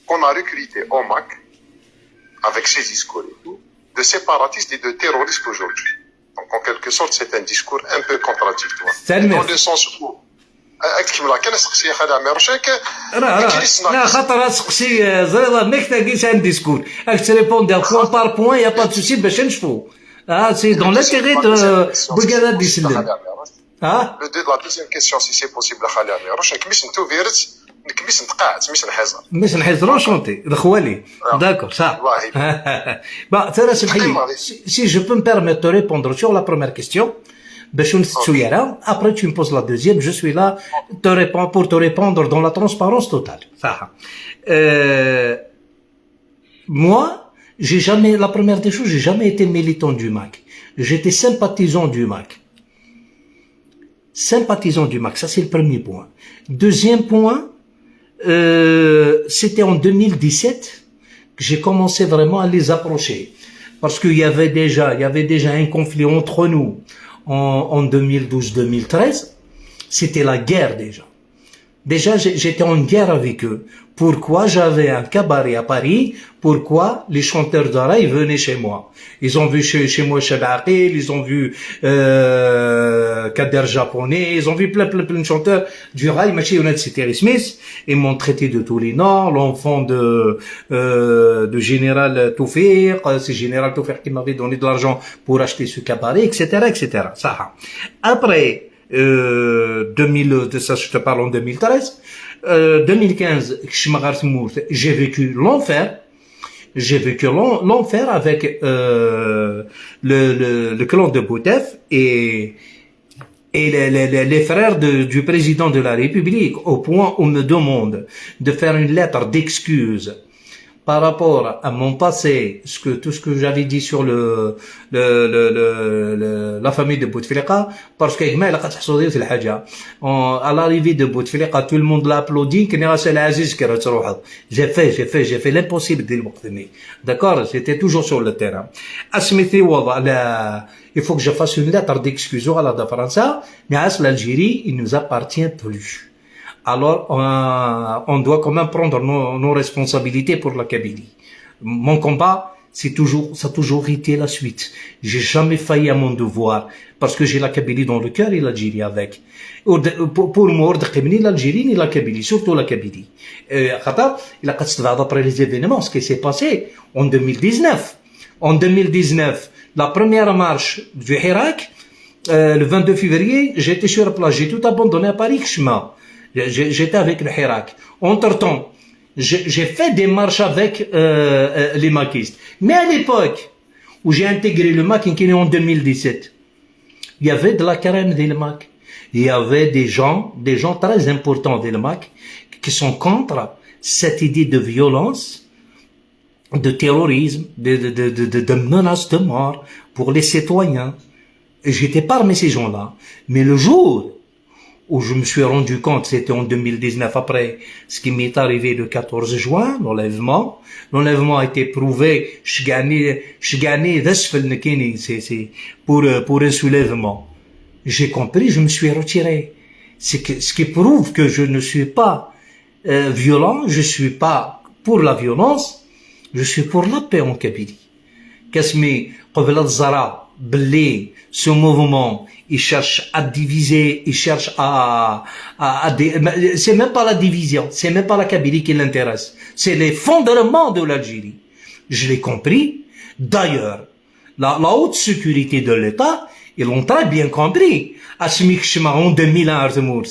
qu'on a recruté au MAK avec ses discours et tout, de séparatistes et de terroristes aujourd'hui. Donc, en quelque sorte, c'est un discours un peu contradictoire. Dans le sens où, euh, اكتب لها كان سقسي خالي عمير شاك. راه، راه، لا، خاطر سقسي، آه، زريضة ميك تاكي سان ديسكور. اك تريبوندي بوان بار بوان، يا با دو سوسي باش نشفو. اه، سي دون لانتيغي دو بوكادا ديسلم. ها؟ Le deux, la deuxième question, si c'est possible, خالي عمير. واش نكميس نتو فيرت، نكميس نتقاعد، ميس نحيزر. ميس نحيزر، انشونتي، دخوالي. آه. داكور، صح. الله يبارك. با، ترى سمحي لي. Si, si je peux me permettre de répondre sur la première question, باش نستو يرى. Après, tu me poses la deuxième, je suis là, te réponds, pour te répondre dans la transparence totale. صح. Euh, Moi, j'ai jamais, la première des choses, j'ai jamais été militant du MAK. J'étais sympathisant du MAK. Sympathisant du MAK, ça c'est le premier point. Deuxième point, euh, c'était en deux mille dix-sept que j'ai commencé vraiment à les approcher. Parce qu'il y avait déjà, il y avait déjà un conflit entre nous en, en deux mille douze deux mille treize. C'était la guerre déjà. Déjà, j'ai- j'étais en guerre avec eux. Pourquoi j'avais un cabaret à Paris? Pourquoi les chanteurs de raï venaient chez moi? Ils ont vu chez, chez moi Cheb Aqil, ils ont vu, euh, Kader Japonais, ils ont vu plein, plein, plein de chanteurs du raï, ماشي هنا de Cité Smith. Ils m'ont traité de tous les noms, l'enfant de, euh, de général Toufiq, euh, c'est général Toufiq qui m'avait donné de l'argent pour acheter ce cabaret, et cetera, et cetera. Ça. Après, euh, deux mille, de ça, je te parle en deux mille treize. Euh, deux mille quinze, كشمغار ثمورت, j'ai vécu l'enfer. J'ai vécu l'en- l'enfer avec, euh, le, le, le clan de Boutef et, et les, les, les, les frères de- du président de la République, au point où on me demande de faire une lettre d'excuse par rapport à mon passé, ce que, tout ce que j'avais dit sur le, le, le, le, le- la famille de Bouteflika, parce que ما إلا قد حصلت الحاجة. En- à l'arrivée de Bouteflika, tout le monde l'a applaudi, كنا غاسل عزيز كي راه تروح. J'ai fait, j'ai fait, j'ai fait l'impossible دي الوقت ثاني. D'accord, j'étais toujours sur le terrain. اسميتي وضع لا, il faut que je fasse une lettre d'excuse à la de France, mais à l'Algérie, il nous appartient plus. Alors, euh, on doit quand même prendre nos, nos responsabilités pour la Kabylie. Mon combat, c'est toujours, ça a toujours été la suite. J'ai jamais failli à mon devoir parce que j'ai la Kabylie dans le cœur et l'Algérie avec. Pour, pour moi, l'Algérie et la Kabylie, surtout la Kabylie. Euh, خاطر, il a d'après les événements, ce qui s'est passé en deux mille dix-neuf. En deux mille dix-neuf, la première marche du Hirak, euh, le vingt-deux février, j'étais sur place, j'ai tout abandonné à Paris, kecmeɣ. J'ai- J'étais avec le Hirak. Entre-temps, j'ai j'ai fait des marches avec euh, euh, les maquistes. Mais à l'époque où j'ai intégré le MAK, qui est en deux mille dix-sept, il y avait de la crème dans le MAK. Il y avait des gens, des gens très importants dans le MAK qui sont contre cette idée de violence, de terrorisme, de, de, de, de, de, de menaces de mort pour les citoyens. Et j'étais parmi ces gens-là. Mais le jour où je me suis rendu compte, c'était en deux mille dix-neuf, après ce qui m'est arrivé le quatorze juin, l'enlèvement. L'enlèvement a été prouvé, chgani, chgani, c'est, c'est pour, euh, pour un soulèvement. J'ai compris, je me suis retiré. C'est que, ce qui prouve que je ne suis pas euh, violent, je suis pas pour la violence, je suis pour la paix en Kabylie. Kasmi, قبل الزرع, بلي, ce mouvement, il cherche à diviser, il cherche à, à, à dé- mais c'est même pas la division, c'est même pas la Kabylie qui l'intéresse, c'est l'effondrement de l'Algérie. Je l'ai compris. D'ailleurs, la, la haute sécurité de l'État, ils l'ont très bien compris. Asmi kecmeɣ en deux mille un ar tmurt.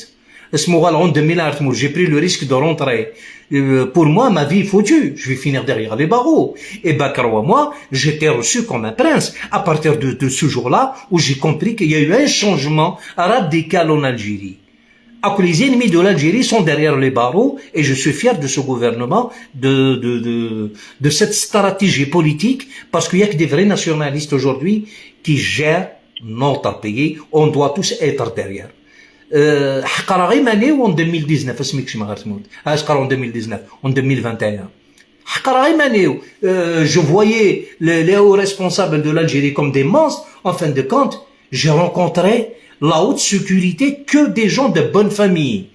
Asmi uɣaleɣ en deux mille un ar tmurt, j'ai pris le risque de rentrer. Euh, pour moi, ma vie est foutue. Je vais finir derrière les barreaux. Et ben, crois-moi, j'étais reçu comme un prince à partir de, de ce jour-là où j'ai compris qu'il y a eu un changement radical en Algérie. Que les ennemis de l'Algérie sont derrière les barreaux et je suis fier de ce gouvernement, de, de, de, de cette stratégie politique, parce qu'il n'y a que des vrais nationalistes aujourd'hui qui gèrent notre pays. On doit tous être derrière. Euh, ḥeqreɣ iman-iw en deux mille dix-neuf, asmi kecmeɣ ɣer tmurt. Ah, ḥeqreɣ en deux mille dix-neuf, en deux mille vingt et un. ḥeqreɣ iman-iw. Euh, je voyais les, les hauts responsables de l'Algérie comme des monstres. En fin de compte, j'ai rencontré la haute sécurité, que des gens de bonne famille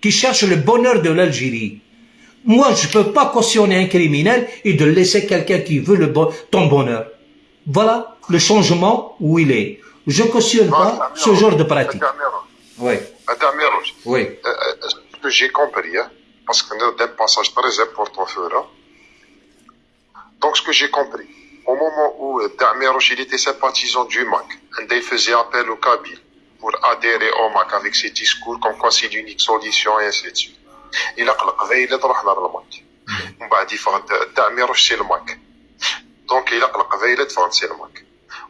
qui cherchent le bonheur de l'Algérie. Moi, je ne peux pas cautionner un criminel et de laisser quelqu'un qui veut le bon, ton bonheur. Voilà le changement où il est. Je ne cautionne pas ce genre de pratique. Oui. Oui. Euh, euh, ce que j'ai compris, hein, parce que c'est un passage très important, Fera. Donc, ce que j'ai compris, au moment où euh, Dda Ɛmiruc, il était sympathisant du MAK, et il faisait appel aux Kabyles pour adhérer au MAK avec ses discours comme quoi c'est l'unique solution et ainsi de suite. Il a le MAK. ومن بعد يفرض Dda Ɛmiruc c'est le MAK. Donc, il a le MAK.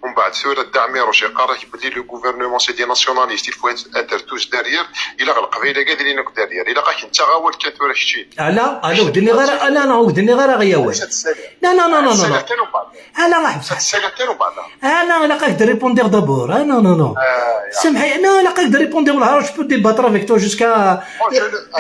ومن بعد ثورة Dda Ɛmiruc يقرر بلي le gouvernement c'est des nationalistes, il faut être, être tous derrière. Il a le MAK قادرين derrière. Il a غاك انت غاول كان ثورة شتي. لا، انا ودني غير، لا، انا ودني غير غياوي. لا، لا، لا، لا، لا. انا غا حبس. انا لا قاك ريبوندير دابور. انا، نو، نو. سمحي، انا لا قاك ريبوندير والهار، je peux débattre avec toi jusqu'à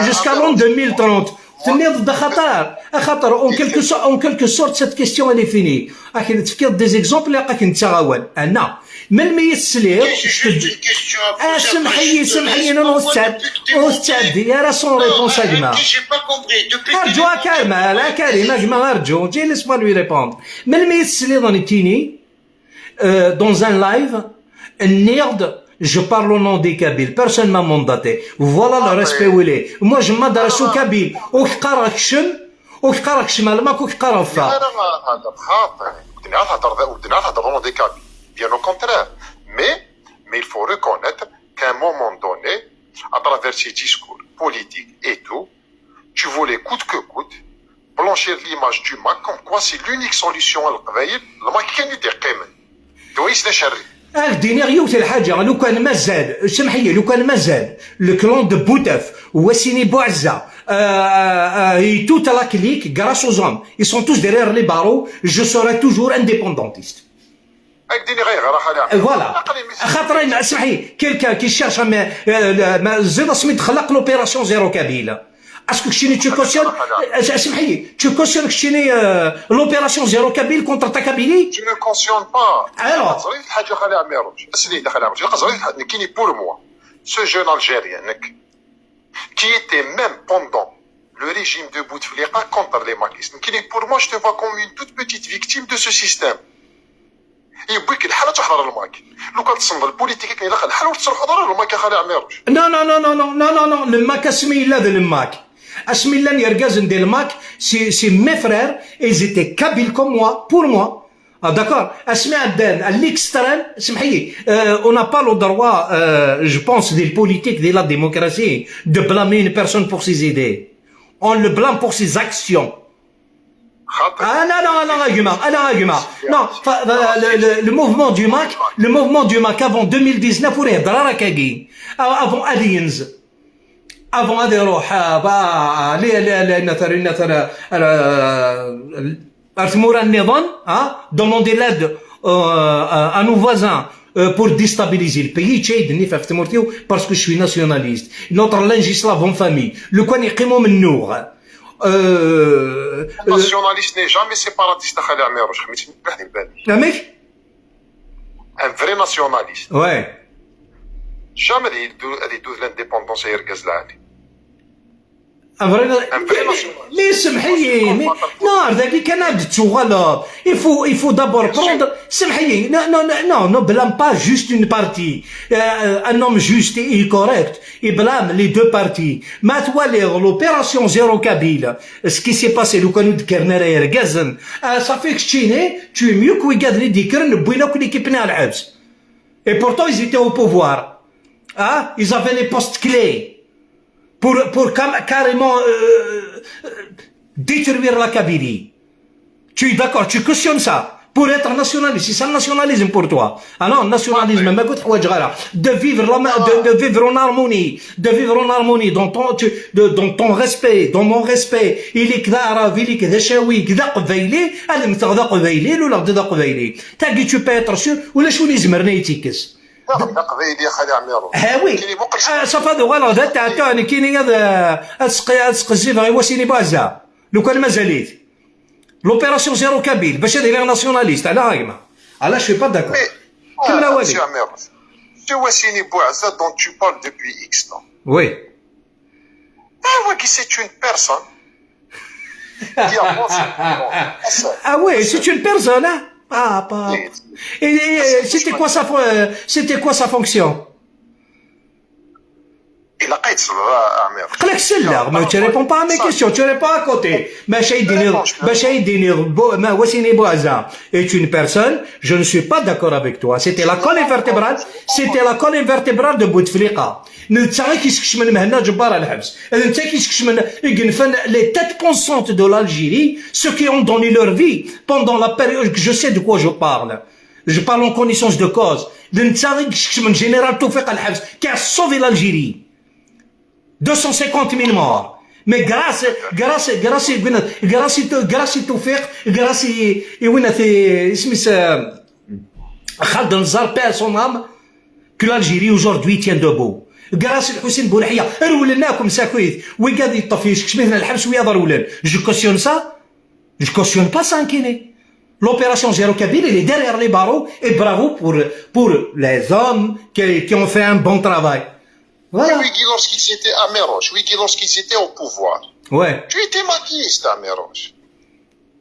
jusqu'à l'an deux mille trente. تنيض دا خطر، خاطر en quelque sorte, en quelque sorte, cette question, elle est finie. راك تفكر des exemples اللي راك نتا غاوان. انا ملمي يسليض. اسمحي، سمحي، انا استاذ، استاذ يا راه سون ريبونس اجمع. ارجو كريم، لا كريم اجمع، ارجو جي، laisse-moi lui répondre. ملمي يسليض نتيني، euh, dans un live, نيض, je parle au nom des Kabyles, personne m'a mandaté. Voilà le respect où il est. Moi, je m'adresse aux Kabyles. وكقرا كشم، وكقرا كشم الماك، وكقرا فا. انا ما تهضر خاطر. ودنا تهضر، ودنا تهضر au nom des Kabyles. Bien au contraire. Mais, mais il faut reconnaître qu'à un moment donné, à travers ses discours politiques et tout, tu voulais coûte que coûte blanchir l'image du MAK comme quoi c'est l'unique solution à القبايل. الماك كان يدي قيمة. دويس نشري. انا ديني غير يوث الحاجة، لو كان مازال، سمحي لي، لو كان مازال le clan de Bouteflika وسيني بوعزة، آه، آه، آه، et toute la clique, grâce aux hommes, ils sont tous derrière les barreaux, je serai toujours indépendantiste. هاك ديني غير غير خليها. Voilà. خاطر اسمحي، quelqu'un qui cherche ما زيد اسمي تخلق l'opération zéro Kabyle. Est-ce que كشيني tu cautionnes, اسمحي, tu cautionnes كشيني l'opération zéro Kabyle contre ta Kabylie? Je ne cautionne pas. Alors. زريف الحاجة خليها عميروش. اسني دخل عميروش. زريف نكيني pour moi. Ce jeune Algérien, نك. Qui était même pendant le régime de Bouteflika contre les makistes. Pour moi, je te vois comme une toute petite victime de ce système. يبيك الحال تحضر الماك. لو كان تصنف البوليتيك كاين داخل الحال وتحضر الماك يا خالي عميروش. Non, non, non, non, non, non, non, non. الماك اسمي لا ذا الماك. اسمي لا يرقازن دي الماك. C'est, c'est mes frères, ils étaient kabyles comme moi, pour moi. Ah, d'accord. Asmi ɛeddan à l'extrême, semḥ-iyi, euh, on n'a pas le droit, euh, je pense, di la politique, di la démocratie, de blâmer une personne pour ses idées. On le blâme pour ses actions. Ah, non, non, non, a gma, ah, non, a gma. Non, fa- fa- le, le- le mouvement du MAK, le mouvement du MAK avant deux mille dix-neuf, ur ihedder ara akkagi. Avant Aliens. Avant ad iruḥ, ah, bah, les, les, les, ar tmura nniḍen, hein, demander l'aide, euh, à, à nos voisins, euh, pour déstabiliser le pays, yečča-yi-d nnif ɣef tmurt-iw, parce que je suis nationaliste. Notre linge est slave en famille. Lukan yeqqim umennuɣ. Euh, euh, Nationaliste n'est jamais séparatiste, a Xali Ɛmiruc, xemmet mliḥ di lbal. Amek? Un vrai nationaliste. Ouais. Jamais ad yeddu, ad yeddu d l'indépendance ay argaz lɛali. Un vrai nationaliste. Mais semḥ-iyi, mais non, ar dagi kan ad d-tuɣaleḍ. Il faut, il faut d'abord prendre. Semḥ-iyi, non, non, non, non, ne blâme pas juste une partie. Euh, un homme juste et correct, il blâme les deux parties. Ma twaliḍ l'opération Zéro Kabyle, ce qui s'est passé, lukan ur d-kkren ara yergazen, ah, ça fait que tu es mieux que wigad-nni d-yekkren, wwin akk l'équipe-nni ɣer lḥebs. Et pourtant, ils étaient au pouvoir. Hein? Ils avaient les postes clés pour, pour cam- carrément, euh, euh, détruire la Kabylie. Tu es d'accord, tu cautionnes ça. Pour être nationaliste, c'est ça le nationalisme pour toi. Ah non, nationalisme, ma qed ḥwaǧeɣ ara. De vivre, la, de, de vivre en harmonie, de vivre en harmonie dans ton, tu- de- dans ton respect, dans mon respect. Ili-k d aɛrab, ili-k d acawi, d aqbayli, ad mmteɣ d aqbayli, luleɣ-d d aqbayli. Tagi, tu peux être sûr, ulac win izemren ad yi-tt-ikkes. D aqbayli, a Xali Ɛmiruc. Ah oui. Ah, ça fait de voilà, d attaquant, nekkini ad, ad sqi- ad sqezzibeɣ i Wassini Bouazza. Lukan mazal-it. L'opération Zéro Kabyle, bac ad iliɣ nationaliste, ala a gma. Ah là, je suis pas d'accord. Mais, Kemmel ah, awal. Monsieur Amir, ce Wassini Bouazza dont tu parles depuis X temps. Oui. Ah, wagi, c'est une personne qui a pensé. Bon, ça- Ah oui, c'est une personne, hein? Ah, pas. Oui. Et, et, euh, c'était quoi sa fo- euh, c'était quoi sa fonction? Il a قيد صدر، آه، عمير. قلك سلة، mais tu réponds pas à mes questions, tu réponds à côté. باش يديني، باش يديني بو-، ما وسيني بوازا est une personne, je ne suis pas d'accord avec toi. C'était la colonne vertébrale, c'était la colonne vertébrale de Bouteflika. Netta i k-iskecmen Mhenna Ǧebbar ɣer lḥebs. Netta i k-iskecmen, i yenfen les têtes pensantes de l'Algérie, ceux qui ont donné leur vie pendant la période que je sais de quoi je parle. Je parle en connaissance de cause. D netta i yeskecmen Général Toufiq ɣer lḥebs, qui a sauvé l'Algérie. Deux cent cinquante mille morts. Mais grâce, grâce, grâce, grâce, grâce i Toufiq, grâce i, i winna, isem-is, euh, Khaled Nezzar, paix à son âme, que l'Algérie aujourd'hui tient debout. Grâce à Hussein Boulahia, rewlen akk msakit, wigad yeṭṭef yeskecmen lḥebs, wiyaḍ rewlen. Je cautionne ça. Je cautionne pas ça, nekkini. L'opération Zéro Kabyle, elle est derrière les barreaux, et bravo pour, pour les hommes qui, qui ont fait un bon travail. Voilà. Wigi, lorsqu'ils étaient à Meroche, wigi, lorsqu'ils étaient au pouvoir. Ouais. Tu étais maquiste à Meroche.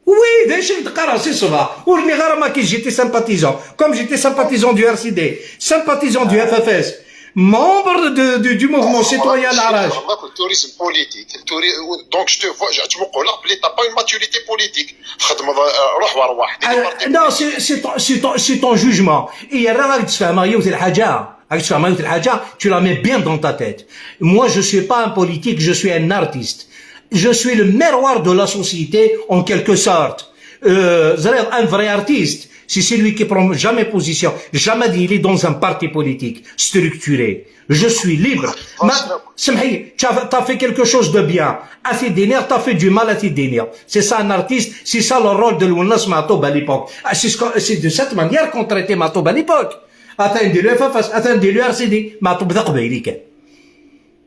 Oui, d acu i d-qqareɣ si ṣṣbeḥ. Ur lliɣ ara maquiste, j'étais sympathisant. Comme j'étais sympathisant du R C D, sympathisant du F F S, membre de, de- du mouvement citoyen Al Araj. Le tourisme politique. Le touri- Donc je te vois, je- tu me connais, t'as pas une maturité politique. تخدم، آه، روح وارواح. Ah, non, c'est c'est ton, c'est ton, c'est ton jugement. Et là, راك تفهم يوث الحاجة. راك تفهم يوث الحاجة. Tu la mets bien dans ta tête. Moi, je suis pas un politique, je suis un artiste. Je suis le miroir de la société, en quelque sorte. Euh, un vrai artiste, c'est celui qui prend jamais position, jamais dit, il est dans un parti politique structuré. Je suis libre. ما- سمحي, tu as, t'as fait quelque chose de bien. أثي دينير, t'as fait du mal, أثي دينير. C'est ça un artiste, c'est ça le rôle de Lwennas Matoub à l'époque. Ah, c'est ce que- c'est de cette manière qu'on traitait Matoub à l'époque. أثي ندير له F F S, أثي ندير له R C D, Matoub d aqbayli kan.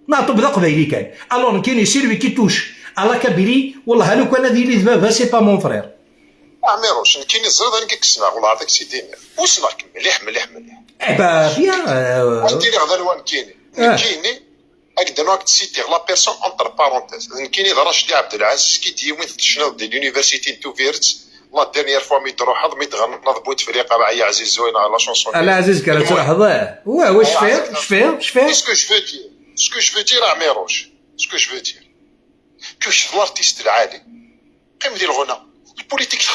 Matoub d aqbayli kan. Alors, nekkini, celui qui touche à la Kabylie, والله لو كان هذه اللي ذبابها, c'est pas mon frère. عميروش، نكيني زرد انا كيكسنا والله هذاك سيدي. وسمعك مليح مليح مليح. Eh ben, bien. Euh... واش ديري غدا الوان كيني؟ نكيني اقدر نوك تسيتي la personne entre parenthèses. نكيني ذا رشدي عبد العزيز كي دي وين تشنو دي l'université نتو فيرت. La dernière fois ميت روح ميت غنض بوتفليقه مع يا عزيز زوينه على la chanson. على عزيز كان تروح ضاه. واه واش فيه؟ واش فيه؟ واش فيه؟ Ce que je veux dire, ce que je veux dire عميروش, ce que je veux dire, كيفاش l'artiste العالي قيم ديال الغنى. Politique, tu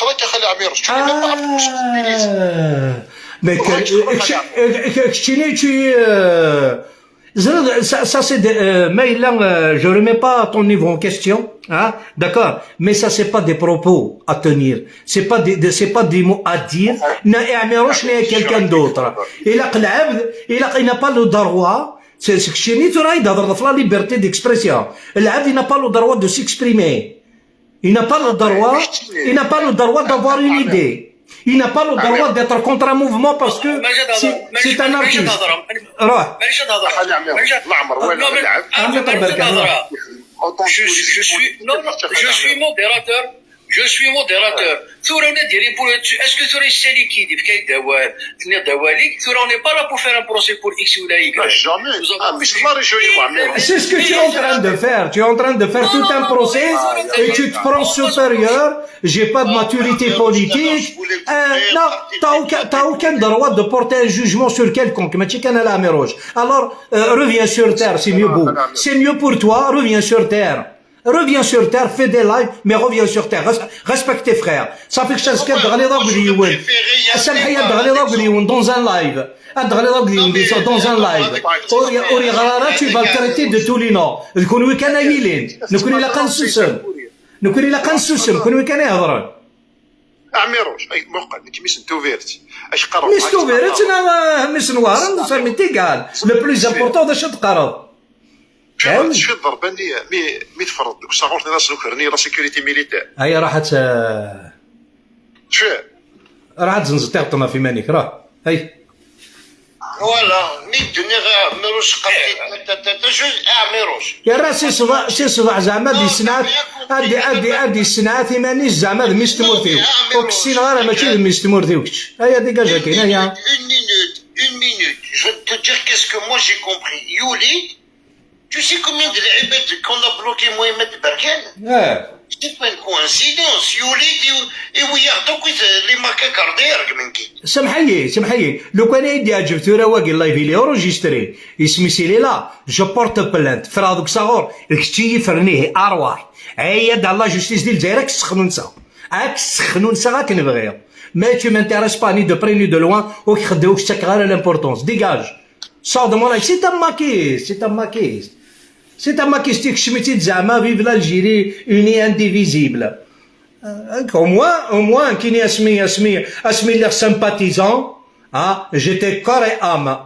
n'es même pas responsabilisé. Ah, mais que- keččini, tu, euh, ça, ça, c'est de- euh, mais là, euh, je remets pas ton niveau en question, hein, d'accord, mais ça, c'est pas des propos à tenir, c'est pas des, des- c'est pas des mots à dire, ni à Amirouche, ni à quelqu'un d'autre. Il a, il a, il n'a pas le droit, c'est ce que je dis, tu as la liberté d'expression. Il n'a pas le droit de s'exprimer. Il n'a pas le droit, il n'a pas le droit d'avoir une idée. Il n'a pas le droit d'être contre un mouvement parce que c'est c'est un artiste. روح. Je suis, je suis, non, non, je suis modérateur. Je suis modérateur. Tura ad d-yini pour est-ce que tura yessali-k-id, yefka-k-d awal, tenniḍ-d awal-ik, tura on n'est pas là pour faire un procès pour X ou la Y. Jamais. Ah, mais c'est la région. C'est ce que tu es en train de faire. Tu es en train de faire tout un procès et tu te prends supérieur. J'ai pas de maturité politique. Euh, non, t'as aucun, t'as aucun droit de porter un jugement sur quelconque. Mais tu es un Amirouche. Alors, euh, reviens sur terre, c'est mieux pour. C'est mieux pour toi, reviens sur terre. Reviens sur terre, fais des lives, mais reviens sur terre. Res- Respecte tes frères. Ça fait que ça se calme dans les langues de Youn. Ça me fait dans les langues de Youn, dans un live. Dans les langues de Youn, dans un live. Ori Rara, tu vas le traiter de tous les noms. Nous, nous, nous, nous, nous, nous, nous, nous, nous, Amirouche, ay, muqel, nekk mmi-s n Tubiret. Acu qqareɣ? Mmi-s n Tubiret neɣ mmi-s n Wehran, ça m'est égal. Le plus important, d acu teqqareḍ? Tecfiḍ, tecfiḍ ḍerban-nni mi, mi teffreḍ deg usaɣur, tenniḍ-as ukren-iyi la sécurité militaire. Ay, ruḥ ad t- Tecfiḍ? Ruḥ ad tzenzeḍ tiɣeṭṭen ɣef iman-ik, ruḥ. Ay. Voilà, mi d-nniɣ Ɛmiruc, qal-t-id, ta, ta, ta, ta, je, Ɛmiruc. Yerra si ṣṣbeḥ, si ṣṣbeḥ zeɛma ad yessenɛat, ad, ad, ad yessenɛat iman-is zeɛma d mmi-s n tmurt-iw. Ur k-ssineɣ ara, mačči d mmi-s n tmurt-iw kečč. Aya, dégage akin, aya. Une minute, une minute, je vais te dire qu'est-ce que moi j'ai compris. Yuli-d, tu sais combien de lɛibad qu'on a bloqué Mohamed Berkane? Ah. C'est pas une coïncidence. Yuli-d, i, i wiyaḍ akk i t-, les macaques derrière, gmenki. Semḥ-iyi, semḥ-iyi. Lukan ay d-yeɛǧeb tura wagi live, il est enregistré. Isem-is il est là. Je porte plainte. Ffreɣ deg usaɣur. D kečč i yi-ffren ihi, arwaḥ. Ɛeyya-d ɣer la justice di Lezzayer, ad k-ssexnunseɣ. Ad k-ssexnunseɣ akken bɣiɣ. Mais tu m'intéresses pas, ni de près ni de loin, ur k-xeddmeɣ, ur k-ttakeɣ ara l'importance. Dégage. Sors de mon live. C'est un maquis, c'est un maquis. C'est un maquis, ikcem-itt-id zeɛma, vive l'Algérie unie indivisible. Euh, au moins, au moins, kini asmi, asmi, asmi lliɣ sympathisant, hein, j'étais corps et âme.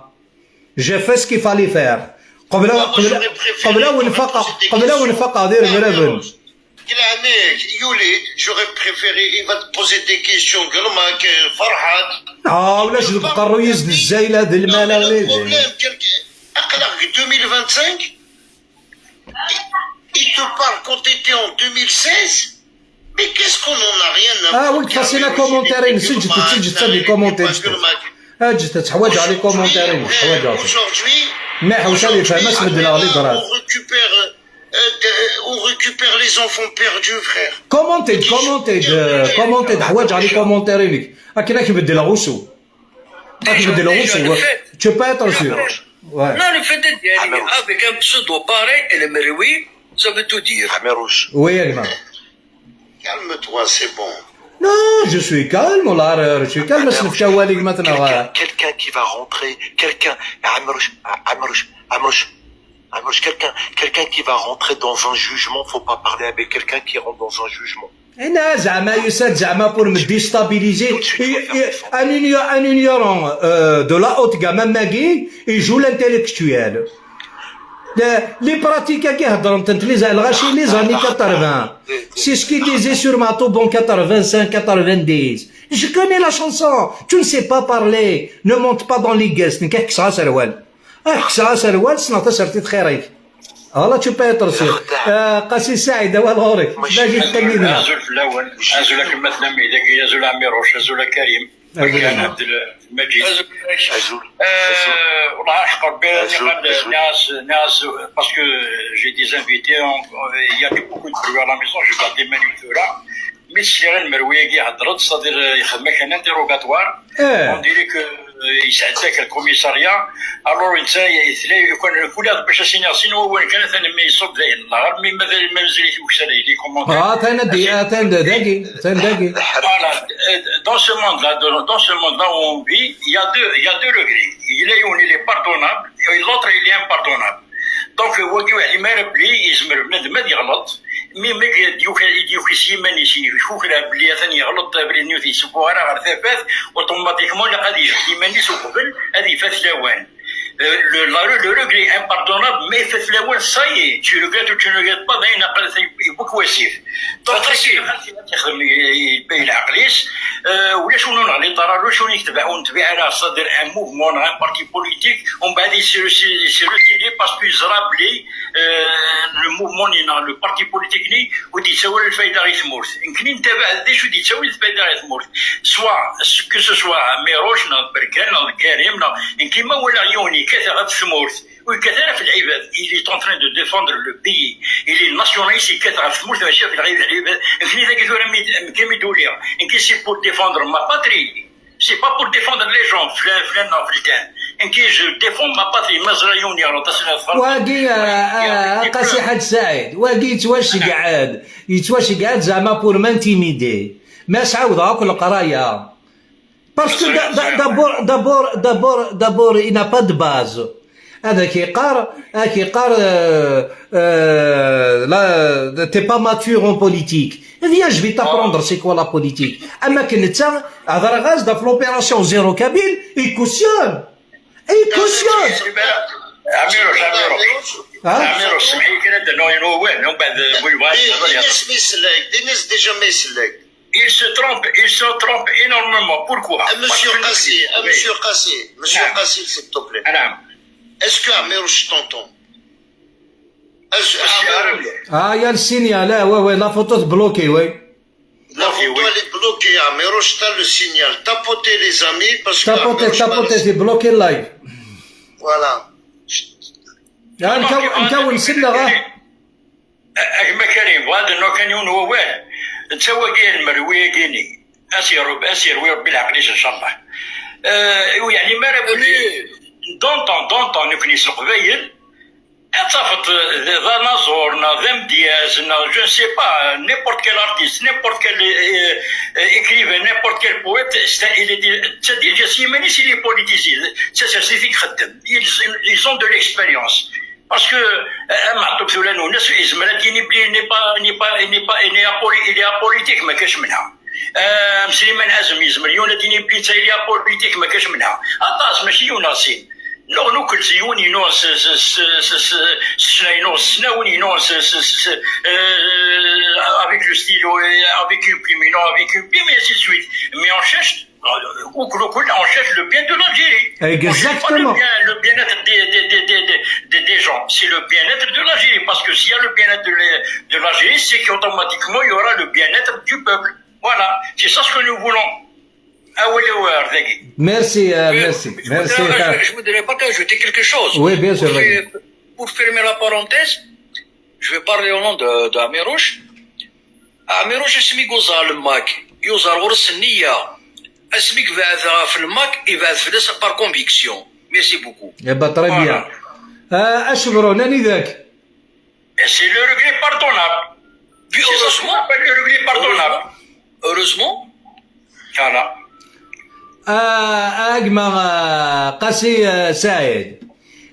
J'ai fait ce qu'il fallait faire. Qbel, qbel, qbel ad wen-faqeɣ, qbel ad wen-faqeɣ d irebraben. Di leɛnaya-k, Yuli-d, j'aurais préféré, il va te poser des questions, قال لك فرحات. Ah, ulac deg uqerruy-is d zzayla d lmala. Aql-aɣ deg deux mille vingt-cinq. Il te parle quand t'étais en deux mille seize. Mais qu'est-ce qu'on en a rien à foutre. Ah, oui, fassina commentaire, seǧǧet, seǧǧet ad commentaire. Eǧǧet, ḥwaǧeɣ les commentaires, ḥwaǧeɣ. Mais ḥewc ad ifhem, as beddleɣ les grades. On récupère, euh, de- on récupère les enfants perdus, frère. Commented, commented, euh, commented, ḥwaǧeɣ les commentaires-inek. Akken ad k-beddleɣ usu. Ad k-beddleɣ usu. Tu peux être sûr. Ouais. Non, le fait d'être avec un pseudo pareil, elle aimerait, oui, ça veut tout dire. Amirouche. Oui, a gma. Calme-toi, c'est bon. Non, je suis calme, والله je suis calme, as nefk awal i gma-tneɣ. Quelqu'un qui va rentrer, quelqu'un, Amrouche, Amrouche, Amrouche, Amrouche, quelqu'un, quelqu'un qui va rentrer dans un jugement, faut pas parler avec quelqu'un qui rentre dans un jugement. Ina zeɛma yusa-d zeɛma pour me déstabiliser. Un ignorant, un ignorant euh, de la haute gamme, am wagi, il joue l'intellectuel. Les pratiques-agi heddrent-tent les, lɣaci, les années quatre-vingts. C'est ce qu'il disait sur Matoub en quatre-vingt-cinq, quatre-vingt-dix. Je connais la chanson. Tu ne sais pas parler. Ne monte pas dans les guests. Nekk ad k-kkseɣ aserwal. Ad k-kkseɣ aserwal, ssneɣ tasertit xir-ik. Voilà, tu peux être sûr. Qasi Saɛid, awal ɣur-k. Azul fell-awen. Azul a gma-tneɣ, azul a Ɛmiruc, azul a Karim. Azul a Ɛebdelmajid. Azul. Azul. Wellah, ḥeqq Rebbi, nniɣ-as, nniɣ-as, parce que j'ai des invités, il y a beaucoup de bruit à la maison, je vais déménager tura. Mi sliɣ i lemmerwi-agi, heddreɣ-d, c'est-à-dire, yexdem-ak un interrogatoire. On dirait que Yesɛedda-k lkumisarya, alors netta yetla, yukan kul ad bac as-iniɣ sin wawalen kan, atan mi iṣub dayen, neɣ armi ma mazal-it ukessar, les commentaires. Ah, atan di, atan dagi, atan dagi. Voilà, euh, dans ce monde-là, de- dans ce monde-là où on vit, il y a deux, il y a deux regrets. Il y en a un, il est pardonnable, et l'autre, il est impardonnable. Donc, wagi ur yeɛlim ara belli yezmer bnadem ad yeɣleḍ, mi, mi d-yuki, d-yuki s yiman-is, yekukra belli atan yeɣleḍ, abrid-nni ur t-yessuffuɣ ara ɣer tafat, automatiquement ilaq ad yejbed iman-is uqbel ad ifat lawan. Euh, le, la- le regret impardonnable, ma ifat lawan, ça y est, tu regrettes ou tu ne regrettes pas, dayen aql-, yewwi-k wasif. Donc, yexdem i, i, i lɛeql-is, euh, ulac win ur neɣliḍ ara, ulac win yetbeɛ, ur netbiɛ ara, c'est-à-dire un mouvement, un parti politique, umbeɛd il se, il se retire parce que yeẓra belli, euh, le mouvement-nni neɣ le parti politique-nni ur d-yettawi ara lfayda i tmurt. Nekni ntabaɛ d acu d-yettawi lfayda i tmurt. Soit, que ce soit Ɛmiruc, neɣ Berkan, neɣ Karim, neɣ, nekni ma walaɣ yiwen yekkat ɣef tmurt, ur yekkat ara ɣef lɛibad. Il est en train de défendre le pays. Il est nationaliste, yekkat ɣef tmurt, mačči ɣef lɛibad. Nekni dagi tura mi, mi d-uliɣ, nekni c'est pour défendre ma patrie. C'est pas pour défendre les gens, flan, flan, neɣ flan. Nekni je défends ma patrie, ma ẓriɣ yiwen yeɣleḍ, as-iniɣ tfeṛ- Wagi, euh, euh, Qasi Ḥaǧ Saɛid, wagi yettwaceggeɛ-d, yettwaceggeɛ-d zeɛma pour m'intimider. Ma s-ɛawdeɣ akk leqraya. Parce que da- da- d'abord, d'abord, d'abord, d'abord, il n'a pas de base. Ad ak-iqqar, ad ak-iqqar, euh, euh, là, t'es pas mature en politique. Eh bien, je vais t'apprendre c'est quoi la politique. Am akken netta, hedreɣ-as-d ɣef l'opération zéro kabyle, il cautionne. Il cautionne. Ɛmiruc, Ɛmiruc. Hein? Ɛmiruc, semmeḥ-iyi kan ad d-rnuɣ yiwen wawal, umbeɛd, euh, bu yebɣa ad d-rnuɣ. Din-as ma isell-ak, din-as déjà ma isell-ak. Il se trompe, il se trompe énormément. Pourquoi? Monsieur Qasi, Monsieur Qasi, Monsieur Qasi, s'il te plaît. Est-ce que Amirouche t'entend? Est-ce- Amirouche. Ah, il y a le signal, là, ouais, ouais, la photo est bloquée, ouais. La photo, elle est bloquée, Amirouche, t'as le signal. Tapotez, les amis, parce que Tapotez, Amirouche, tapotez, c'est bloqué le live. Voilà. Ah, nkaw, nkaw nsell, ah. A gma Karim, bɣiɣ ad d-rnuɣ kan yiwen wawal. Netta wagi, lemmer wiyagi-nni, as-yerwi, as-yerwi Rebbi leɛqel-is, ncallah. Euh, ur yeɛlim ara belli, d'antan, d'antan, nekni s Leqbayel, ad tafeḍ d, d anaẓur, neɣ d amedyaz, neɣ je ne sais pas, n'importe quel artiste, n'importe quel, euh, euh, écrivain, n'importe quel poète, c'est un, il est, d déjà s yiman-is, il est politisé. D tasertit i ixeddem. Ils, ils ont de l'expérience. Parce que, euh, Maɛṭub tura Nunes, yezmer ad d-yini belli il n'est pas, il n'est pas, il n'est pas, il n'est apoli-, il est apolitique, ma kac menha. Euh, Slimane Azem, yezmer yiwen ad d-yini belli il est apolitique, ma kac menha. Aṭas, mačči yiwen neɣ sin. Nuɣ nukel s yiwen yinuɣ s, s, s, s, s, s ccna yinuɣ s ccna, win yinuɣ s, s, s, s, euh, avec le stylo, euh, avec une plume, yinuɣ avec une plume, et ainsi de suite. Mais on cherche Ou que l'on cherche le bien de l'Algérie. Exactement. On cherche pas le bien, le bien-être des, des, des, des, des, des gens. C'est le bien-être de l'Algérie. Parce que s'il y a le bien-être de l'A-, de l'Algérie, c'est qu'automatiquement, il y aura le bien-être du peuple. Voilà. C'est ça ce que nous voulons. Ah oui, oui, oui, Ardagui. Merci, euh, merci. Je voudrais, merci, je, je voudrais pas ajouter quelque chose. Oui, bien sûr, pour, oui, faire, pour fermer la parenthèse, je vais parler au nom de, de Amirouche. Amirouche, asmi yuẓa le Mac, yuẓa ɣur-s nniya. Asmi yebɛed ɣef le Mac, yebɛed fell-as par conviction. Merci beaucoup. Eh ben, très bien. Voilà. Euh, Achebron, anida-k? Et c'est le regret pardonnable. Puis c'est ça ce qu'on appelle le regret pardonnable. Heureusement. Voilà. Ah, a gma, ah, Qasi, ah, Saïd.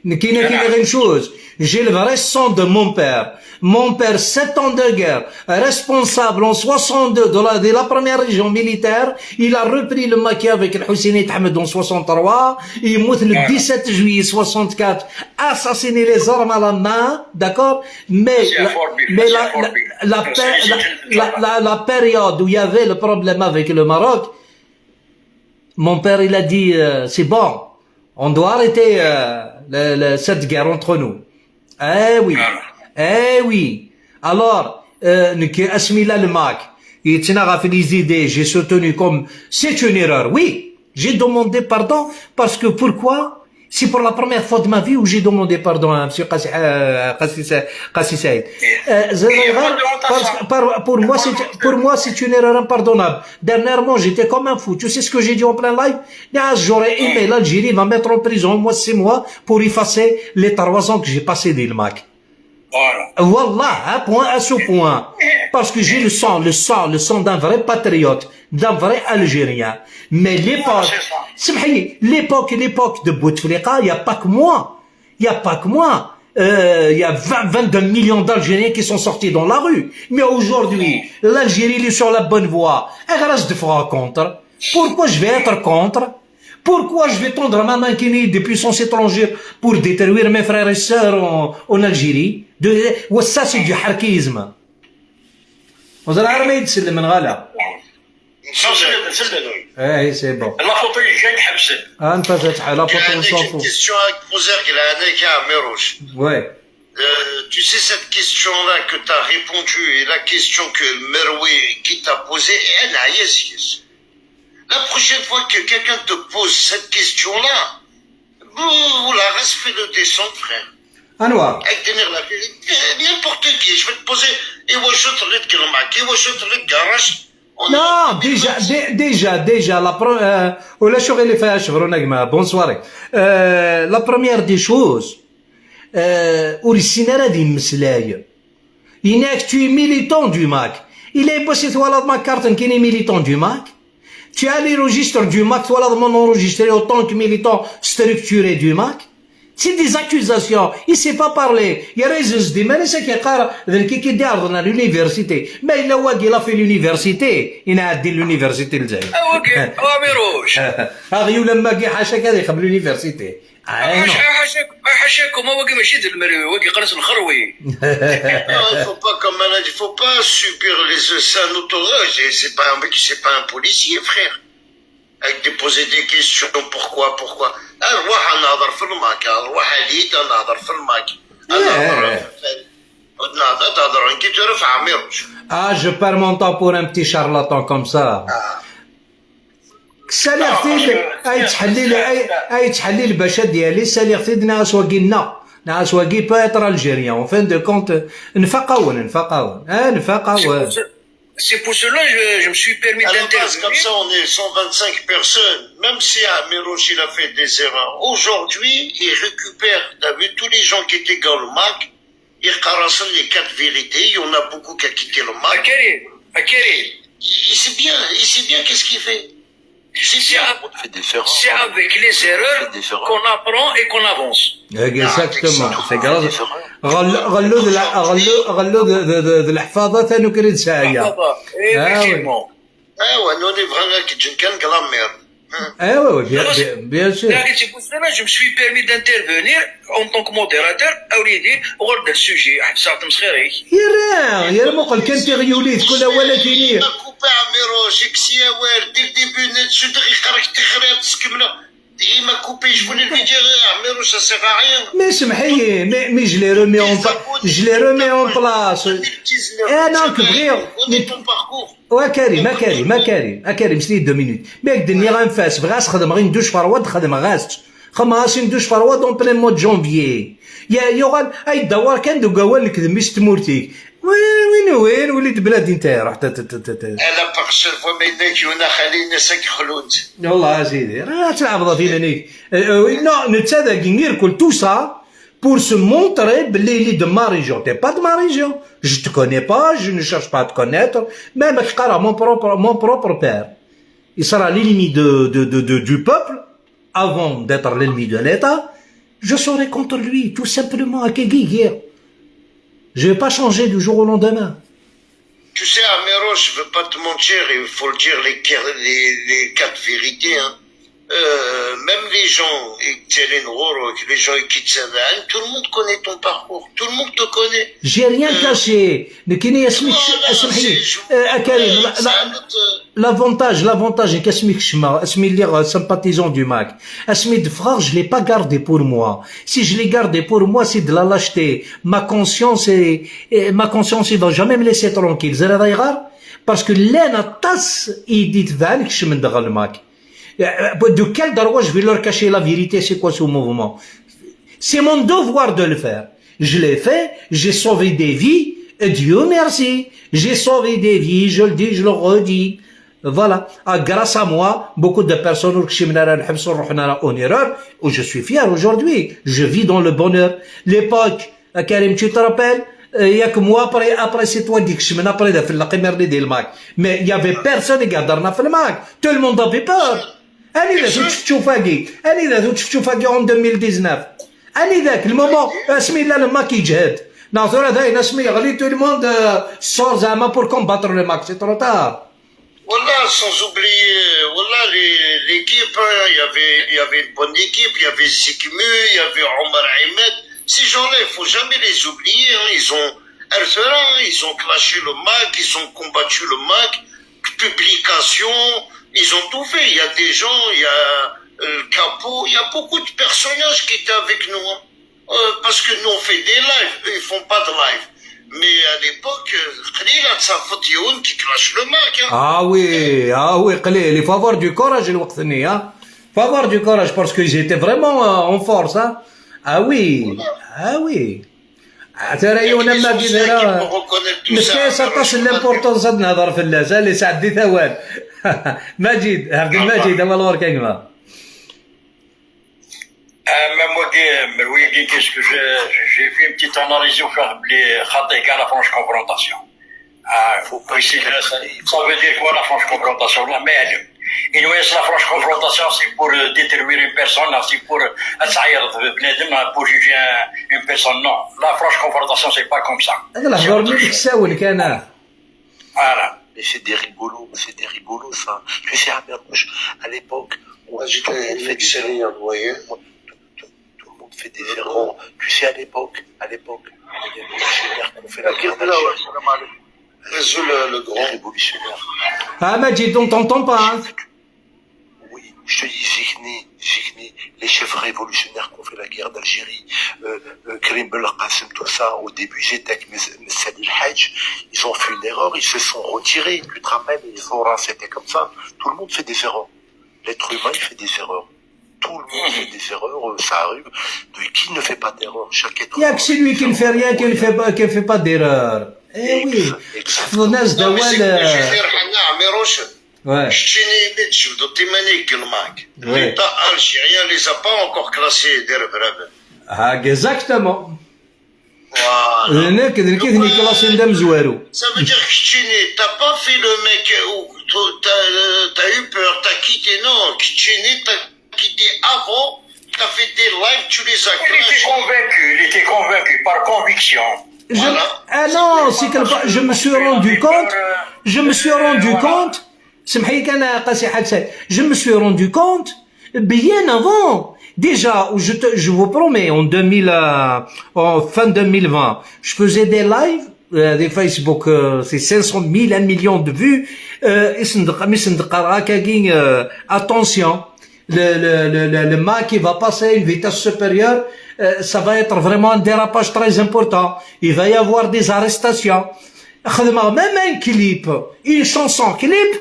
Nekkini ad k-iniɣ une chose. J'ai le vrai sang de mon père. Mon père, sept ans de guerre, responsable en soixante-deux de la, de la première région militaire, il a repris le maquis avec le Hussein Ahmed en soixante-trois, il est mort le dix-sept juillet soixante-quatre, assassiné les armes à la main, d'accord? Mais la, mais la, la, la, la, la, la période où il y avait le problème avec le Maroc, mon père, il a dit, euh, c'est bon, on doit arrêter, euh, le, le, cette guerre entre nous. Eh oui, eh oui. Alors, euh, nekk asmi la le Mac yettnaɣ ɣef les idées, j'ai soutenu comme, c'est une erreur, oui. J'ai demandé pardon parce que pourquoi? C'est pour la première fois de ma vie où j'ai demandé pardon à monsieur Qassi, euh, Qassi Sa-, Qassi Saïd. Euh, Zénaïra, parce que par-, pour moi, c'est, pour moi, c'est une erreur impardonnable. Dernièrement, j'étais comme un fou. Tu sais ce que j'ai dit en plein live? Ah, j'aurais aimé l'Algérie va mettre en prison au moins six mois pour effacer les trois ans que j'ai passé dans le mac. Voilà. Wallah, à point, à ce point. Parce que j'ai le sang, le sang, le sang d'un vrai patriote, d'un vrai Algérien. Mais l'époque, c'est ça. سمحي لي, l'époque, l'époque de Bouteflika, il n'y a pas que moi. Il n'y a pas que moi. Euh, il y a vingt, vingt-deux millions d'Algériens qui sont sortis dans la rue. Mais aujourd'hui, l'Algérie, elle est sur la bonne voie. Grâce de fois contre. Pourquoi je vais être contre? Pourquoi je vais tendre ma main qui n'est des puissances étrangères pour détruire mes frères et sœurs en, en Algérie? De, ouais, ça, c'est du harkisme. وزرع عرمي يتسلم من غلا. نسلم، نسلم. ايه، c'est bon. La photo اللي جاي نحبسك. اه، انت تتح-، la photo, on s'en fout. Question à poser, قلعانك يا عميروش. Ouais. Euh, tu sais, cette question-là que tu as répondu et la question que Meroui qui t'a posée, elle a La prochaine fois que quelqu'un te pose cette question-là, bon, voilà, reste, fais-le descendre, frère. Anwar. Avec des nerfs, la vérité, n'importe qui, je vais te poser, et moi, je te le garage, et moi, je te le garage. Non, déjà, dé-, déjà, déjà, la pre-, euh, ولا شو غير اللي فيها شبرون يا جماعة. Bonsoir. Euh, la première des choses, euh, ur yessin ara ad yemmeslay. Yenna-ak, tu es militant du mac. Il est possible, twalaḍ ma carte n kini militant du mac. Tu as les registres du mac, twalaḍ ma enregistré autant que militant structuré du mac. C'est des accusations. Il sait pas parler. Yerra yezzenz-d iman-is akken yeqqar, d nekk i k-id-iɛerḍen à l'université. Ma yella wagi, il a fait l'université, il a dit l'université n Lezzayer. Ah, wagi, ah, Amirouche. Aɣyul am wagi, ḥaca-k ad ixdem l'université. Ah, non. Ḥaca-, ḥaca-, ḥacakum, wagi mačči d lmerwi, wagi qqaren-as lxerwi. Non, il faut pas, comme elle a dit, faut pas subir les, c'est un autorité, c'est pas un mec, c'est pas un policier, frère. Avec de poser des questions, pourquoi, pourquoi. Arwaḥ ad nehder f lmak, arwaḥ ad nehder f lmak. Ad nehder f, ad nehder, ad hedren ki tura f Ɛmiruc. Ah, je perds mon temps pour un petit charlatan comme ça. Ah. Saliɣ-t-id, ay ttḥellil, ay, ay ttḥellil bac ad yali, saliɣ-t-id, nniɣ-as wagi nneɣ, nniɣ-as wagi peut être algérien. En fin de compte, nfaq-awen, nfaq-awen. Ah, nfaq-awen. C'est pour ce-, c'est pour cela que je, je me suis permis d'intervenir. À la base, comme ça, on est cent vingt-cinq personnes. Même si Amirouche, il a fait des erreurs, aujourd'hui, il récupère, t'as vu tous les gens qui étaient dans le mac, Yeqqar-asen les quatre vérités, il y en a beaucoup qui a quitté le mal. Akari, Akari. Il sait bien, il sait bien qu'est-ce qu'il fait. C'est bien. C'est avec les erreurs qu'on apprend et qu'on avance. Exactement, c'est grave. Ɣellu-, ɣellu-, ɣellu-, ɣellu-, de, de, de, de leḥfaḍa tanukkrit sɛaya. Leḥfaḍa, effectivement. Ah ouais, nous, on est vraiment qui d'une canne grammaire. Ah ouais, ouais, bien, bien, bien sûr. C'est pour cela que je me suis permis d'intervenir en tant que modérateur. أوليدي، وغير هذا السوجي، حبسها تمسخيري. يرى، يرى مقل كان تغيوليت، كل ولا كيني. ما كوبا عميروش، كسيا وارد، دير دي بينات، شو دقيقة راك تخرب، تسكمنا. Il m'a coupé, je voulais lui dire, eh, Amirouche, ça sert à rien. Mais سمحي، mais, mais je l'ai remis en pla-, je l'ai remis en place. Eh non, que vrai. Connais ton parcours. وكريم، أكريم، أكريم، أكريم، سني deux minutes. Mais ak-d-nniɣ anef-as, bɣiɣ ad as-xedmeɣ une douche froide, xedmeɣ-as-tt. Xedmeɣ-as une douche froide en plein mois de janvier. Ya, yuɣal, ay ddawar kan deg awal nekk d mmi-s n tmurt-ik. Win, win, win, wali-d belad inta, ruḥ, ta, ta, ta, ta, ta. Ala, parce que fois ma yenna-k yuna xali-ines ad k-xlunt. Wallah, a sidi, ad tleɛbeḍ ɣef iman-ik. Eh, eh, non, netta dagi, irkul tout ça, pour se montrer belli il est de ma région. T'es pas de ma région. Je te connais pas, je ne cherche pas à te connaître. Même ak-qqareɣ mon propre, mon propre père, il sera l'ennemi de, de, de, de, du peuple avant d'être l'ennemi de l'État. Je serai contre lui, tout simplement, akkagi i lliɣ. Je vais pas changer du jour au lendemain. Tu sais, Amiro, je veux pas te mentir, il faut le dire les, les, les quatre vérités, hein. Euh, même les gens, et Telen Roro, les gens qui te savent, hein, tout le monde connaît ton parcours, tout le monde te connaît. J'ai rien caché. Nekkini asmi, non, non, asmi, c'est, je, euh, Karim, euh, la, c'est la, un autre, euh, l'avantage, l'avantage, c'est qu'asmi kecmeɣ, asmi lliɣ, euh, sympathisant du mac. Asmi d-ffɣeɣ, je l'ai pas gardé pour moi. Si je l'ai gardé pour moi, c'est de la lâcheté. Ma conscience est, est, ma conscience, il va jamais me laisser tranquille. Ẓriḍ ayɣer? Parce que llan aṭas i d-itebɛen kecmen-d ɣer lmak. De quel droit je vais leur cacher la vérité? C'est quoi ce mouvement? C'est mon devoir de le faire. Je l'ai fait, j'ai sauvé des vies, et Dieu merci. J'ai sauvé des vies, je le dis, je le redis. Voilà. Ah, grâce à moi, beaucoup de personnes ur kcimna ara lḥebs, ur ruḥen ara en erreur, où je suis fier aujourd'hui. Je vis dans le bonheur. L'époque, euh, Karim, tu te rappelles? Euh, yak moi, après, après c'est toi qui kecmen, après, de la première année de Mac. Mais il y avait personne qui a donné le Mac. Tout le monde avait peur. Anida-t učefčuf-agi? Anida-t učefčuf-agi en deux mille dix-neuf? Anida-t le moment asmi yella le Mac yeǧhed? Neɣ tura dayen asmi yeɣli, tout le monde, euh, sort zeɛma pour combattre le Mac, c'est trop tard. Voilà, sans oublier, euh, voilà, les- l'équipe, hein, il y avait, il y avait une bonne équipe, il y avait Zikmu, il y avait Omar Ahmed. Ces gens-là, il faut jamais les oublier, hein. Ils ont, Arthur, hein, ils ont clashé le Mac, ils ont combattu le Mac, publication, ils ont tout fait. Il y a des gens, il y a euh, le capot, il y a beaucoup de personnages qui étaient avec nous, hein. Euh, parce que nous, on fait des lives, eux, ils font pas de live. Mais à l'époque, euh, قليل ad tafeḍ yiwen qui clash le Mac, hein. Ah oui, ah oui, قليل. Il faut avoir du courage, الوقت-ني, hein. Faut avoir du courage parce qu'ils étaient vraiment, euh, en force, hein. Ah oui, ah oui. Tara yiwen am Majid, nefka-as aṭas n l'importance ad nehder fell-as. Allez, sɛeddi-t awal. Majid, Abdelmajid, awal ɣur-k a gma. Ah, même moi, mais oui, qu'est-ce que j'ai, j'ai fait une petite analyse au faire, les khaté, la franche confrontation. Ah, faut pas essayer de- ça veut dire quoi la franche confrontation? La merde. Et nous, la franche confrontation, c'est pour euh, détruire une personne, c'est pour euh, pour juger un- une personne. Non, la franche confrontation, c'est pas comme ça. هذا الهضر من يحساول كان. Voilà. Mais c'est des rigolos, c'est des rigolos ça. Tu sais, Amirouche, à l'époque, on- Moi, j'étais on fait des excellent, vous voyez. tout, tout- tout le monde fait des erreurs. Tu sais, à l'époque, à l'époque, les révolutionnaires qui ont fait la guerre d'Algérie, Azul, le, le les grand. Révolutionnaires. Ah, Majid, on t'entend pas, hein. Oui, je te dis, Zikni, Zikni, les chefs révolutionnaires qui ont fait la guerre d'Algérie, euh, euh, Karim Belkacem, tout ça, au début, ils étaient avec Mes- Messaoud El Hadj, ils ont fait une erreur, ils se sont retirés. Tu te rappelles, les Zohra, c'était comme ça. Tout le monde fait des erreurs. L'être humain, il fait des erreurs. Tout le monde fait des erreurs, euh, ça arrive. De qui ne fait pas d'erreur? Chaque être Il y a humain que celui qui ne fait rien, qui ne fait pas, qui ne fait pas d'erreur. Eh oui. Exactement. Tḥefḍen-as-d awal, euh, Amirouche, ouais. Keččini mi tjebdeḍ iman-ik deg lmak. Ouais. L'État algérien les a pas encore classés d irebraben. Ah, exactement. Voilà. D nekk, d nekk i ten-iklasin d amezwaru. Ça veut dire que Keččini, t'as pas fait le mec où t'as t'as eu peur, t'as quitté, non, Keččini, t'as quitté avant, t'as fait des lives, tu les as Il était clashés. Convaincu, il était convaincu par conviction. Je- Voilà. Ah non, c'est que je me suis rendu compte, je me suis rendu compte, سمحي كان قاسي حاج سعيد, je me suis rendu compte bien avant, déjà, je, te- je vous promets, en deux mille, euh, en fin deux mille vingt, je faisais des lives, euh, des Facebook, euh, c'est cinq cent mille, un million de vues, euh, يصدق- يصدق راكاكي, euh, attention, le, le, le, le, le Mac qui va passer à une vitesse supérieure, euh, ça va être vraiment un dérapage très important. Il va y avoir des arrestations. خدمغ même un clip, une chanson clip,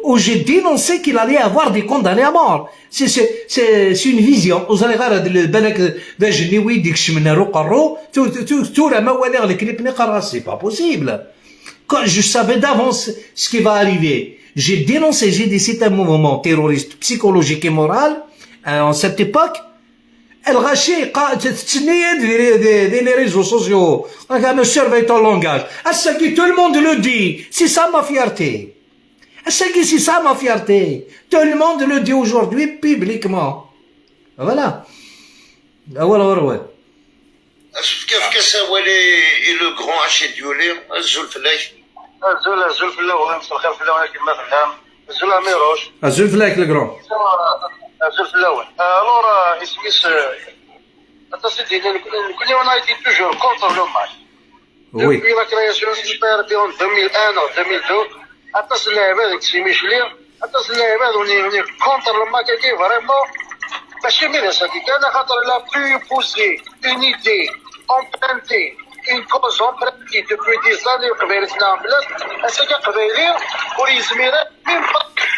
où j'ai dénoncé qu'il allait avoir des condamnés à mort. C'est, c'est, c'est, c'est une vision. Vous allez voir, le, بالك, d ajenniw i d-ikecmen ar uqerru, tu, tu, tu, tura ma waliɣ le clip-nni qqareɣ, c'est pas possible. Quand je savais d'avance ce qui va arriver. J'ai dénoncé, j'ai dit c'est un mouvement terroriste psychologique et moral, euh, en cette époque. الغاشي قا- تتسني دي, دي, دي les réseaux sociaux. راك انا surveille ton langage. الساقي tout le monde le dit. C'est ça ma fierté. الساقي c'est ça ma fierté. Tout le monde le dit aujourd'hui publiquement. Voilà. اول غروال. Efk-as awal i, i le grand Rachid Yuli, azul fell-ak. Azul, azul fell-awen, mselxir fell-awen akken ma tellam. Azul Amirouche. Azul fell-ak le grand. Azul fell-awen. Alors, euh, isem-is, euh, aṭas i d-yennan, nekkni, nekkni, on a été toujours contre le Mac. Oui. Depuis la création du P R P en deux mille un en deux mille deux, aṭas n lɛibad deg Simicli, aṭas n lɛibad on est, on est contre le Mac-agi, vraiment. Mačči mi d ass-agi kan, axaṭer il a pu pousser une idée, emprunter une cause empruntée depuis des années, Leqbayel tneɛmlet, ass-agi Aqbayli ur yezmir ara, même pas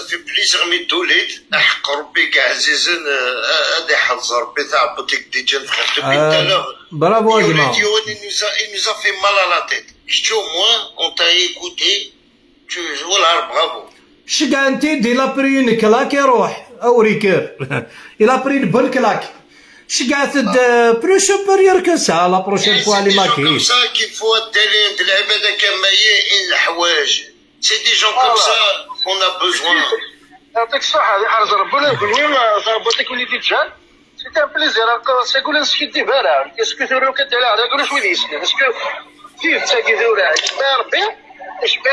ça fait plaisir, mais Doulid, aḥeqq Rebbi, kra ɛzizen, euh, ad iḥrez Rebbi taɛebbuḍt i k-d-iǧǧan, frère. Depuis tout à l'heure, Bravo a gma. Doulid, il nous a, il nous a fait mal à la tête. Kečč, au moins, on t'a écouté. Tu, voilà, bravo. Ceggɛen-t-id, il a pris une claque, iruḥ, awer ikker. Il a pris une bonne claque. Ceggɛet-d, euh, plus supérieur que ça, la prochaine fois, C'est des gens Limaki. Comme ça qu'il faut adder d lɛibad akka ma i leḥwayeǧ. C'est des gens comme ça qu'on a besoin. يعطيك الصحة، يحرز ربي ولا يقول وين صاحبتك وليدي تجان. C'est un plaisir, c'est كل نسكي دي بارا. Est-ce que tu veux que tu aies la règle, je vous dis, est-ce que tu veux que tu aies la règle, je vais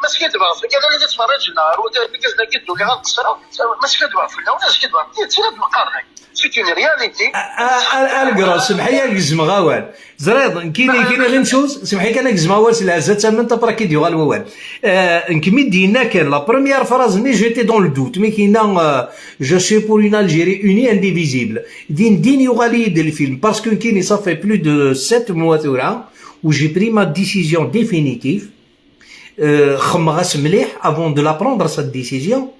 Ma skiddbeɣ fell-ak, ala la tettferriǧ neɣ ar wata, argaz-agi d-uliɣ ad qeṣṣreɣ, ma skiddbeɣ fell-awen, ad skiddbeɣ. D tidet, la d-neqqar-ak. C'est une réalité. A, a, a, Algras, semḥ-iyi ad gezmeɣ awal. Ẓriḍ, nekkini, nekkini ɣin cuz, semḥ-iyi kan ad gezmeɣ awal s lɛezza d tamment, après ad k-id-yuɣal wawal. Euh, nekk mi d-yenna kan, la première phrase-nni, j'étais dans le doute. Mi k-yenna, euh, je suis pour une Algérie unie, indivisible. Din din yuɣal-iyi-d lfilm. Parce que nekkini, ça fait plus de sept mois tura, où j'ai pris ma décision définitive. Euh, xemmeɣ-as mliḥ avant de la prendre cette décision.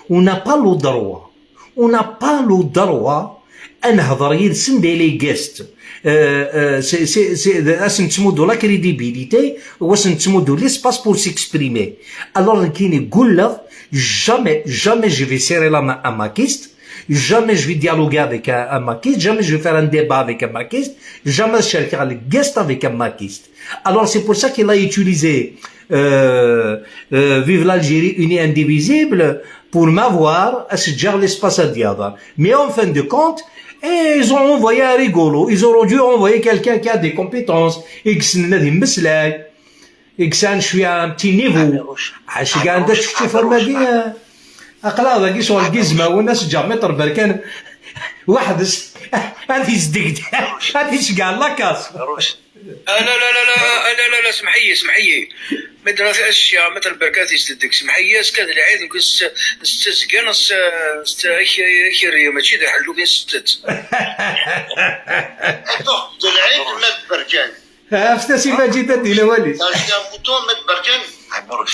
On n'a pas le droit. On n'a pas le droit ad nehder yid-sen des les guests. Euh, euh, c'est, c'est, c'est, ad sen-nettmuddu la crédibilité, ou ad sen-nettmuddu l'espace pour s'exprimer. Alors, nekkini ggulleɣ, jamais, jamais je vais serrer la main à Makiste, jamais je vais dialoguer avec un, un Makiste, jamais je vais faire un débat avec un Makiste, jamais je vais faire le guest avec un Makiste. Alors c'est pour ça qu'il a utilisé euh, euh, Vive l'Algérie unie indivisible pour m'avoir à ce genre l'espace à diada. Mais en fin de compte, eh, ils ont envoyé un rigolo. Ils auraient dû envoyer quelqu'un qui a des compétences. Iksen ad yemmeslay. Iksen شوية un petit niveau. Acu kan d acu tfam-agi? Aql-aɣ dagi ccɣel n yizmawen, aseǧǧer Maître Berkan weḥd-s ad yesdegdel, ad yesgeɛ lakas. Ah, لا، لا، لا، لا، آه، لا، لا، لا، اسمح لي، اسمح لي. ما درت اشياء مثل بركاتي ستدك. اسمح لي، اسكت العيد نقول ست، ست زكان، ست، ست، اخي، اخي الريو، ماشي ذا حلو كاين ست. Donc, de العيد ما تبركان. Afet-as i Maǧid ad d-yini awal-is. T'as acheté un mouton, Maître Berkan?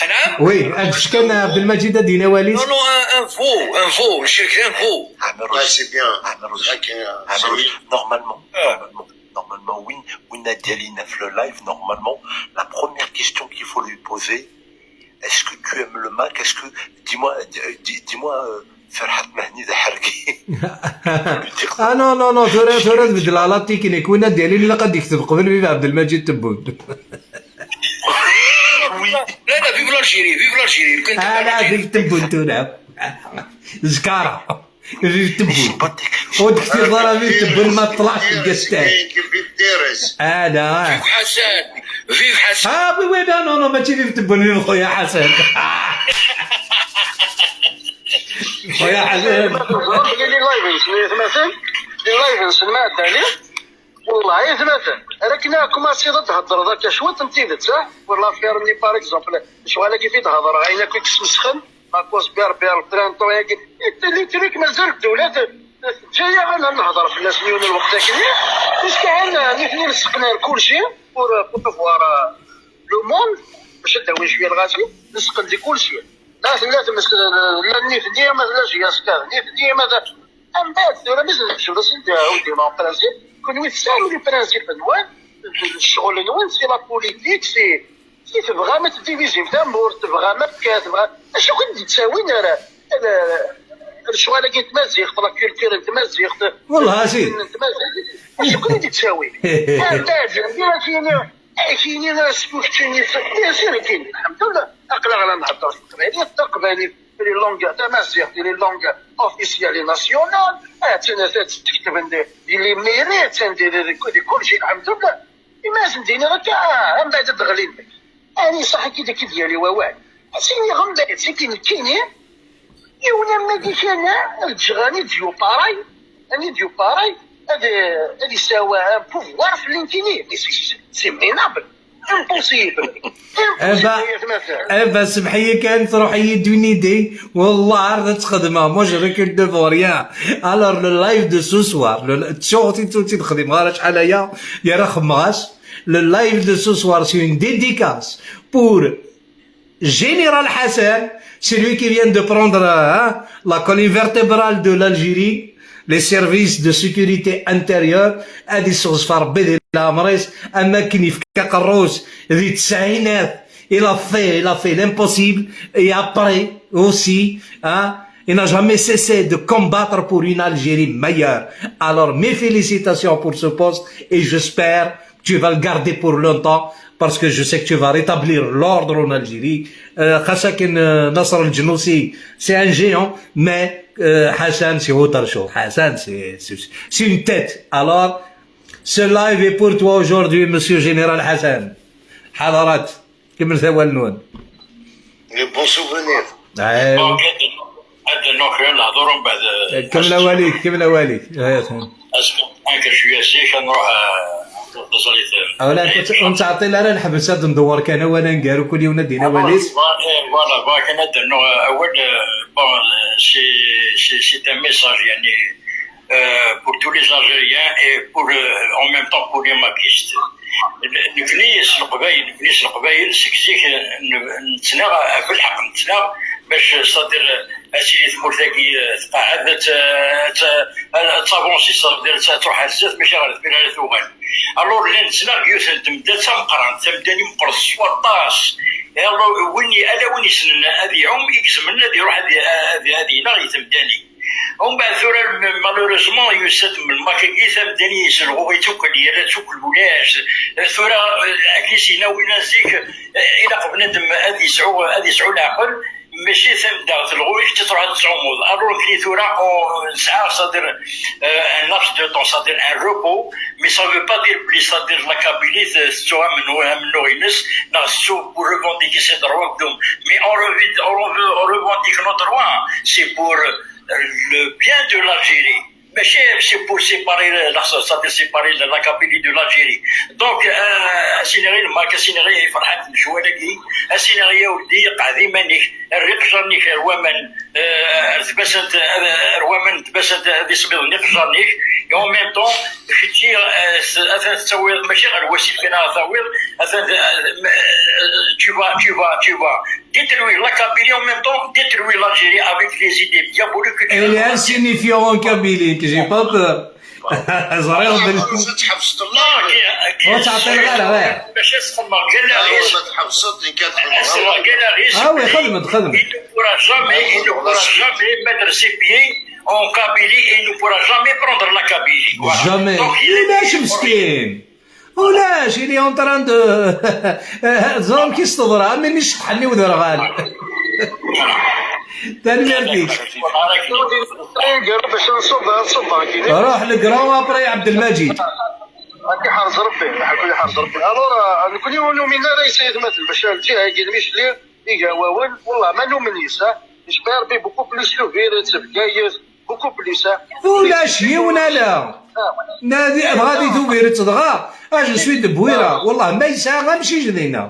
نعم. Oui, ad d-fken Ɛebdelmaǧid ad d-yini awal-is. Non, non, un, un veau, un veau, je suis un veau. Ah, c'est bien. Ok, c'est mieux. Normalement, normalement, normalement, oui, oui, Nadia Lina, le live, normalement, la première question qu'il faut lui poser, est-ce que tu aimes le Mac? Est-ce que, dis-moi, euh, dis, dis-moi, euh, Ferhat Mahni de Harki. Ah non, non, non, tura, tura tbeddel la technique. Win ad yalin ilaq ad yekteb qbel Vive Abdelmajid Tebboune. Oui. لا، لا، vive l'Algérie, vive l'Algérie. Ah, la, vive Tebboune tura. Zkara. Vive Tebboune. Ur d-ktibeḍ ara Vive Tebboune ma teṭlaḥ deg astay. Vive Tebboune. Ah, la. Vive Hassan. Vive Hassan. Ah, oui, oui, non, non, non, mačči Vive Tebboune, vive خويا حسن. خويا حسن. Li live-nsen, i tmaten, li live-nsen ma ɛeddan-i, والله i tmaten. Ara akken ad kumassiḍ ad d-theddreḍ akka cwiṭ n tidet, ah? Pour l'affaire-nni, par exemple, lecɣal-agi fi d-hedreɣ, ayen akk i yesmesxen, la cause berbère, le printemps-agi, les trucs, mazal ddula teǧǧa-yaɣ ad nehder fell-asen yiwen n lweqt akkenni, puisque ɛan nitni nseqner kulci pour promouvoir, euh, le monde, باش ad d-awin cwiya lɣaci, nesqen di kulci. Ma tella tmes-, la nitni, ma tella J S K, nitni, ma d-, anda tura mi tnejjed asen-d, a wi-d-yenna en principe, kunwi tesɛam les principes-nwen, ccɣel-nwen, c'est la politique, c'est, c'est tebɣam ad tdivizim tamurt, tebɣam akka, tebɣam, acu i d-yettawin ara, ad, lecɣal-agi n tmaziɣt, la culture n tmaziɣt, والله عظيم. N tmaziɣt, acu i d-yettawin? Anda, anda, anda, Akini askuftini, bien sûr, akini, lḥemdullah, aql-aɣ la nhedder s teqbaylit, taqbaylit, les langues, tamaziɣt, les langues officielles et nationales, attan, attan tettekteven di, di l'imiri, attan di, di, di, di kulci, lḥemdullah. Imi ad sen-d-iniɣ akka, ah, mbeɛd ad d-ɣlin. Ɛni ṣaḥ akka d, akka d-yali wawal? Ad s-iniɣ mbeɛd, saki nekkini, Yiwen am Madi kan, ad ǧǧeɣ anid yuparay, anid yuparay, ad, ad yesɛu un pouvoir fell-i nekkini. Mais c'est, c'est minable, impossible. Impossible, eh ben, ay atmaten. Eh ben, semḥ-iyi kan, truḥ-iyi-d une idée. Wallah, ar ad tt-xedmeɣ. Moi, je recule devant rien. Alors, le live de ce soir, le, ttuɣ ur tt-id-xdimeɣ ara acḥal aya, yerra xemmeɣ-as. Le live de ce soir, c'est une dédicace pour Général Hassan, celui qui vient de prendre, hein, la colonne vertébrale de l'Algérie, les services de sécurité intérieure, ad yesseɣzef Rebbi di leɛmer-is, am akken yefka aqerru-s di tesɛinat, il a fait, il a fait l'impossible, et après aussi, hein, il n'a jamais cessé de combattre pour une Algérie meilleure. Alors, mes félicitations pour ce poste, et j'espère tu vas le garder pour longtemps parce que je sais que tu vas rétablir l'ordre en Algérie. Euh, خاصة كان، euh, نصر الجنوسي, c'est un géant, mais, euh, Hassan, c'est autre chose. Hassan, c'est, c'est, c'est une tête. Alors, ce live est pour toi aujourd'hui, monsieur Général Hassan. حضرات, كمل ثوال نون. Les bons souvenirs. Bon, ad d-nuɣ kra n lehdur umbeɛd. Kemmel awal-ik, kemmel awal-ik. Azekka, nekk cwiya zik, ad nruḥ, eh, ad nẓer. Wala, ur nettɛeṭṭil ara, neḥbes ad ndewwer kan awal aneggaru, kul yiwen ad d-yini awal-is. Voilà, voilà, voilà, kan ad d-nuɣ awal, eh, bon, c'est, c'est, c'est un message, yani, euh, pour tous les Algériens et pour, euh, en même temps pour les Maquistes. Nekni s Leqbayel, nekni s Leqbayel, seg zik, euh, n-, nettnaɣ, ɣef lḥeqq nettnaɣ, bac, c'est-à-dire, ad tili tmurt-agi, euh, tqeɛɛed, ad t-, ad t-, ad tavansi, c'est-à-dire, ad truḥ ar zdat, mačči ɣer deffir ara tuɣal. Alors, llan nettnaɣ yiwet n temda d tameqqrant, tamda-nni meqqret s waṭas. Alors, win i-, ala win yessnen ad iɛum, i izemren ad iruḥ ad i-, ad, ad ineɣ i temda-nni. Umbeɛd tura, m-, malheureusement, yusa-d Lmak-agi, tamda-nni yesselɣu-itt akk, yerra-tt akk ulac. Tura, eh, akken i s-yenna winna zik, eh, ilaq bnadem ad yesɛu, ad yesɛu leɛqel, mačči tamda telɣu-ik, ad truḥ ad tettɛummuḍ. Alors, nekni tura, on, nesɛa, c'est-à-dire, euh, un laps de temps, c'est-à-dire un repos, mais ça veut pas dire belli, c'est-à-dire la Kabylie, euh, tettu amennu-, amennuɣ-ines, neɣ tettu pour revendiquer ses droits, donc, mais on revi-, on rev-, on revendique nos droits, c'est pour, euh, le bien de l'Algérie. Mačči c'est pour séparer la, c'est-à-dire séparer la, la Kabylie de l'Algérie. Donc, euh, asiniɣ i Lmak, asiniɣ i Ferḥat Mecwal-agi, asiniɣ i awdi, qɛed iman-ik, err iqjan-ik ar waman, euh, ar tbasant, euh, ar waman n tbasant ad ismiḍen iqjan-ik, et en même temps, kečči, euh, s-, atan tettawiḍ mačči ɣer wasif kan ara tawiḍ, atan, euh, euh, tu vas, tu vas, tu vas détruire la Kabylie en même temps, détruire l'Algérie avec les idées diaboliques que tu as. Il est insignifiant en Kabylie, que j'ai pas peur. Ẓriɣ belli. Tḥebseḍ. Ur ttɛeṭṭileɣ ara, eh. Bac ad sxedmeɣ Galaris. Ad sxedmeɣ Galaris. Ah oui, xedmet, xedmet. Il ne pourra jamais, il ne pourra jamais mettre ses pieds en Kabylie et il ne pourra jamais prendre la Kabylie. Voilà. Jamais. Donc, il est... Ulac meskin. Ulac, il est en train de, ẓer amek i s-teḍra, am win iceṭṭḥen i uderɣal. Tanemmirt-ik. Bac ad nṣubb, ad nṣubb, akini. Ruḥ le grand après Abdelmajid. Ad k-iḥrez Rebbi, ad k-iḥrez Rebbi. Alors, euh, nekkni ur numin ara i Sayed Maten, bac lǧiha-agi n Micli, iga wawal, wallah, ma numen yes-s, ah. Yecba Rebbi beaucoup plus Tubiret, Bgayet, beaucoup plus, ah. Ulac yiwen ala. Ah. Nadi, dɣa di Tubiret dɣa, ah, je suis de Bouira. Wallah, ma yesɛa amcic dinna.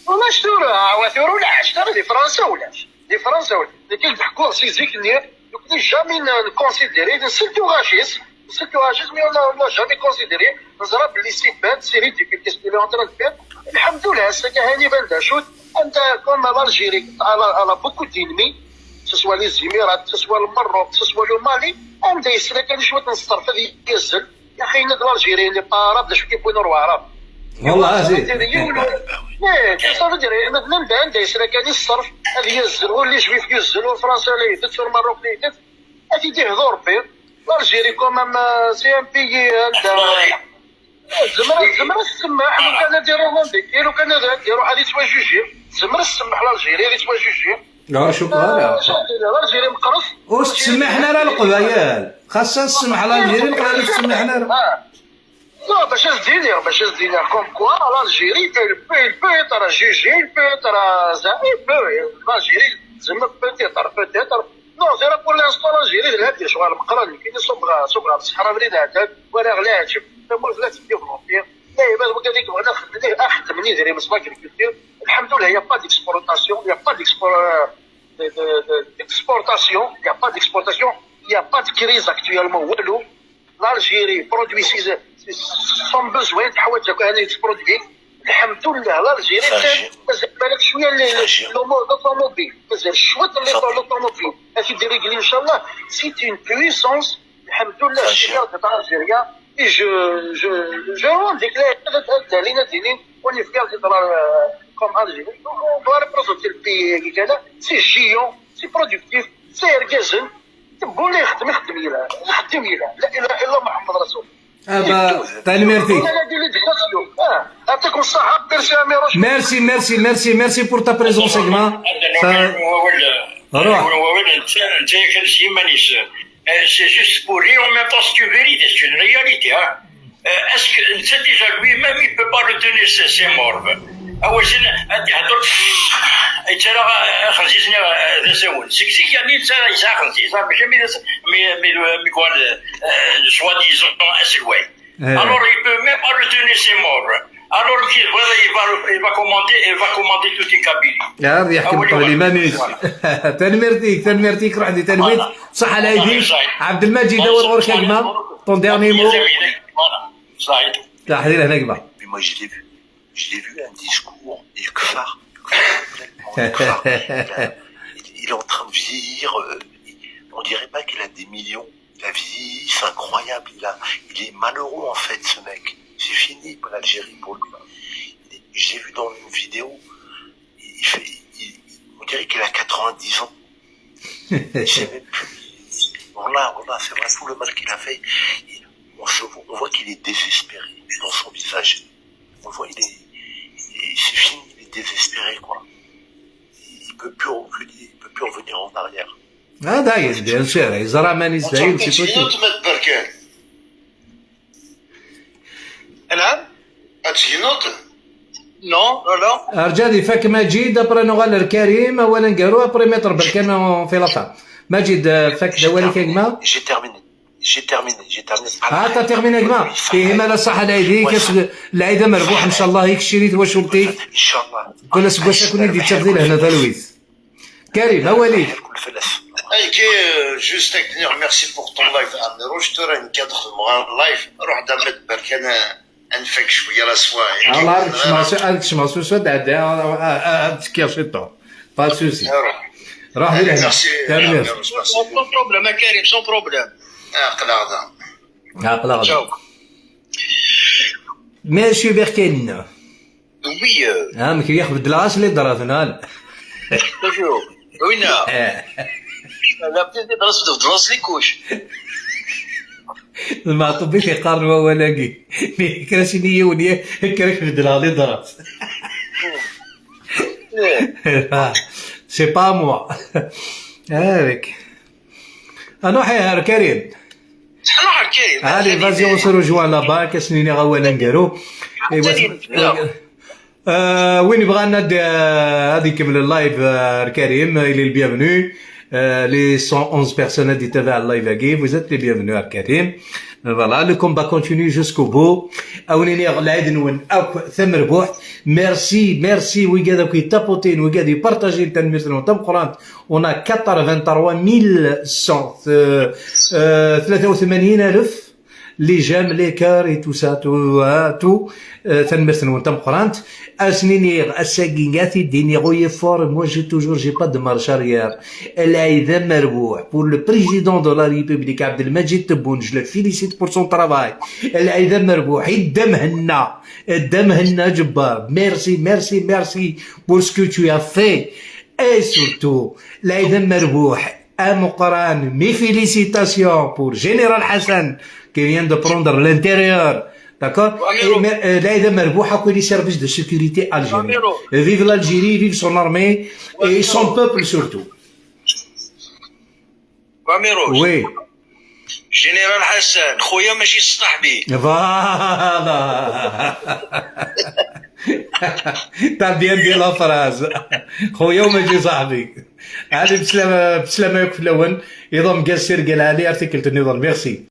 Ulac tura, awa tura ulac, tura di Fransa ulac. Di Fransa ulac. Nekk i d-ḥkuɣ si zik-nni, nekkni jamais n-, nconsidérer, nsel tuɣac-is, nsel tuɣac-is, mais on l'a, on l'a jamais considéré. Neẓra belli c'est bête, c'est ridicule, qu'est-ce qu'il est en train de faire. Lḥemdullah, ass-agi hani iban d acu-t, anda, comme l'Algérie, elle a, elle a beaucoup d'ennemis, que ce soit les Émirats, que ce soit le Maroc, que ce soit le Mali, anda yesla kan i cwiṭ n ṣṣerf ad yazzel, Yaxi, yenna-d l'Algérie n'est pas arabe, d acu k-yewwin ur waɛrab? Wallah, ça veut dire, yiwen ur, eh, ça veut dire, ma, ma, anda, anda yesla kan i ṣṣerf, ad yazzel, ur les Juifs yuzzel, ur Fransa la itett, ur Maroc la itett, ad t-id-ihdu Rebbi. L'Algérie, quand même, euh, c'est un pays, euh, anda, eh, tezmer, tezmer ad tsemmeḥ, lukan ad iruḥ, lukan ad, ad iruḥ, ad yettwajuji, tezmer ad tsemmeḥ l'Algérie, ad yettwajuji. Ur cukkeɣ ara. Ah, l'Algérie meqqret. Ur s-ttsemmiḥen ara Leqbayel. Xas ad semmeḥ l'Algérie, Leqbayel ur s-ttsemmiḥen ara. Ah. Non, bac ad s-d-iniɣ, bac ad s-d-iniɣ, comme quoi l'Algérie, elle peut, elle peut être jugée, elle peut être, euh, il peut, l'Algérie, tezmer peut-être, peut-être. Non, c'est là pour l'instant l'Algérie, d lɛib, lecɣal meqqren, nekni ṣubbeɣ, ṣubbeɣ ɣer ṣṣeḥra abrid ɛeddan, walaɣ leɛǧeb, tamurt la teddivlupi, lɛibad wigad i yebɣan ad xedmen, ad xeddmen idrimen s l'agriculture. Lḥemdullah, il y a pas d'exportation, il y a pas d'expor-, euh, de, de, de, d'exportation, il y a pas d'exportation, il y a pas de crise actuellement, walou. L'Algérie produit ses, ses, son besoin, teḥwaǧ akk ayen yettproduit. Lḥemdullah, l'Algérie mazal, mazal balak cwiya l-, l-, l'automobile, mazal cwiṭ l'automobile. Ad t-id-irigli, inchallah, c'est une puissance. Lḥemdullah, je suis fier d'être algérien. Et je, je, je revendique les, les, les, les, on est fier d'être, euh, comme Algérie. On doit représenter le pays, c'est géant, c'est productif, c'est ergazen. Tewwel ixeddem, ixeddem yelha, ixeddem yelha. La ilaha illa Muḥemmed Rasul. Ah, bah, tanemmirt-ik. Merci, merci, merci, merci pour ta présence, a gma. Ruḥ. Wawal, netta, netta yakan s yiman-is. Euh, c'est juste pour rire, en même temps, c'est une vérité, c'est une réalité, hein. Euh, est-ce que, netta déjà lui-même, il peut pas retenir ses, ses morts? Awazin ad d-ihdur, yettarra axenziz-nni d asawen. Seg zik yerni yettarra yesɛa axenziz, mačči mi d as-, mi, mi, mi yuɣal, eh, soi-disant aselway. Eh. Alors, il peut même pas retenir ses mots. Alors, il va, il va, il va commander, il va commander toute une Kabylie. Ah, ad yeḥkem ṭṭbel iman-is. Voilà. Tanemmirt-ik, tanemmirt-ik, Ruḥdi, tanemmirt. Voilà. Ṣaḥa lɛid-ik. Voilà. Ɛebdelmajid, awal ɣur-k a gma. Ton dernier mot. Voilà. Ṣaḥit. Ṣaḥit, lehna gma. Puis moi, je l'ai vu. Je l'ai vu un discours, il kfar, il kfar complètement, il kfar. Il a- il- il est en train de vieillir, euh, il- on dirait pas qu'il a des millions. Il a vieilli, c'est incroyable. Il a, il est malheureux en fait, ce mec. C'est fini pour l'Algérie, pour lui. Il est- Je l'ai vu dans une vidéo, il fait, il- on dirait qu'il a quatre-vingt-dix ans. Il sait même plus. Voilà, voilà, c'est vrai, tout le mal qu'il a fait. Il- on, se voit, on voit qu'il est désespéré dans son visage. On voit, il est, il est- c'est fini, il est désespéré, quoi. Il peut plus reculer, il peut plus revenir en arrière. Ah, d'ailleurs, bien sûr, yeẓra aman-is d ayen. Ad tginoḍ ma d Berkan? Anɛam? Ad tginoḍ? Non, non, non. Rǧa ad ifak Majid, après nuɣal ar Karim, awal aneggaru, après maître Berkan on fait la fin. Majid, euh, fak-d awal-ik a gma. J'ai terminé. J'ai terminé, j'ai terminé. Ah, t'as terminé a gma. Ihi, ma la ṣaḥa lɛid-ik, lɛid amerbuḥ, ncallah, ikcir i twacult-ik. Inchallah. Kul aseggas ad ken-id-ittaf di lehna talwit. Karim, awal-ik. Aygi, euh, juste à dire merci pour ton live, Amirouche. Tura nekk ad xedmeɣ un live. Ruḥ-d a maître Berkan, euh, ad nfak cwiya la soirée. Allah, ad kecmeɣ s-, ad kecmeɣ s usu, ad ɛeddiɣ, ad, ad, ad tekkiɣ ciṭuḥ. Pas de souci. Ruḥ. Ruḥ di lehna. Merci, Amirouche, merci. Sans problème, a Karim, sans problème. Aql-aɣ da. Aql-aɣ da. Ciao. Monsieur Berken. Oui, euh. Ah, amek i ak-beddleɣ-as les draps, nal? Acu? Winna? Eh. La petite drap, tbeddleḍ-as les couches. Lmeɛṭub i t-iqqaren wawal-agi. Mi kra s-ini yiwen, ya, kra k-beddleɣ les draps. Eh. C'est pas moi. Avec. Ah non, hey, Karim. Ruḥ ar Karim. Allez, vas-y, on se rejoint là-bas, ad s-nini awal aneggaru. Iwa-, euh, win yebɣan ad, euh, ad ikemmel live, euh, ar Karim, il est le bienvenu. Euh, les cent onze personnes ad d-itabaɛ live-agi, vous êtes les bienvenus ar Karim. Euh, voilà, le combat continue jusqu'au bout. Ad wen-iniɣ lɛid-nwen akk tamerbuḥt. Merci, merci, wigad akk yettaputin, wigad yepartajin, tanemmirt-nwen tameqqrant. On a quatre-vingt-trois mille cent, euh, euh, tlata u tmanyin alef, les j'aime, les cœurs et tout ça, tout, hein, tout. Euh, tanemmirt-nwen tameqqrant. Ad s-niniɣ, ass-agi, ad t-id-iniɣ haut et fort, moi j'ai toujours, j'ai pas de marche arrière. Lɛid amerbuḥ pour le président de la République, Abdelmadjid Tebboune, je le félicite pour son travail. Lɛid amerbuḥ, i Dda Mhenna, Dda Mhenna Ǧebbar. Merci, merci, merci pour ce que tu as fait. Et surtout, Lɛid amerbuḥ ameqqran, mes félicitations pour Général Hassan qui vient de prendre l'intérieur, d'accord? Et, euh, Lɛid amerbuḥ akk les services de sécurité algériens. Vive l'Algérie, vive son armée et son peuple surtout. Amirouche. Oui. Général Hassan, خويا ماشي صاحبي. Voilà. T'as bien dit la phrase. خويا وماشي صاحبي. Allez, بسلامة، بسلامة ياك في الأول. يضم قاسر قال علي article تنظر. Merci.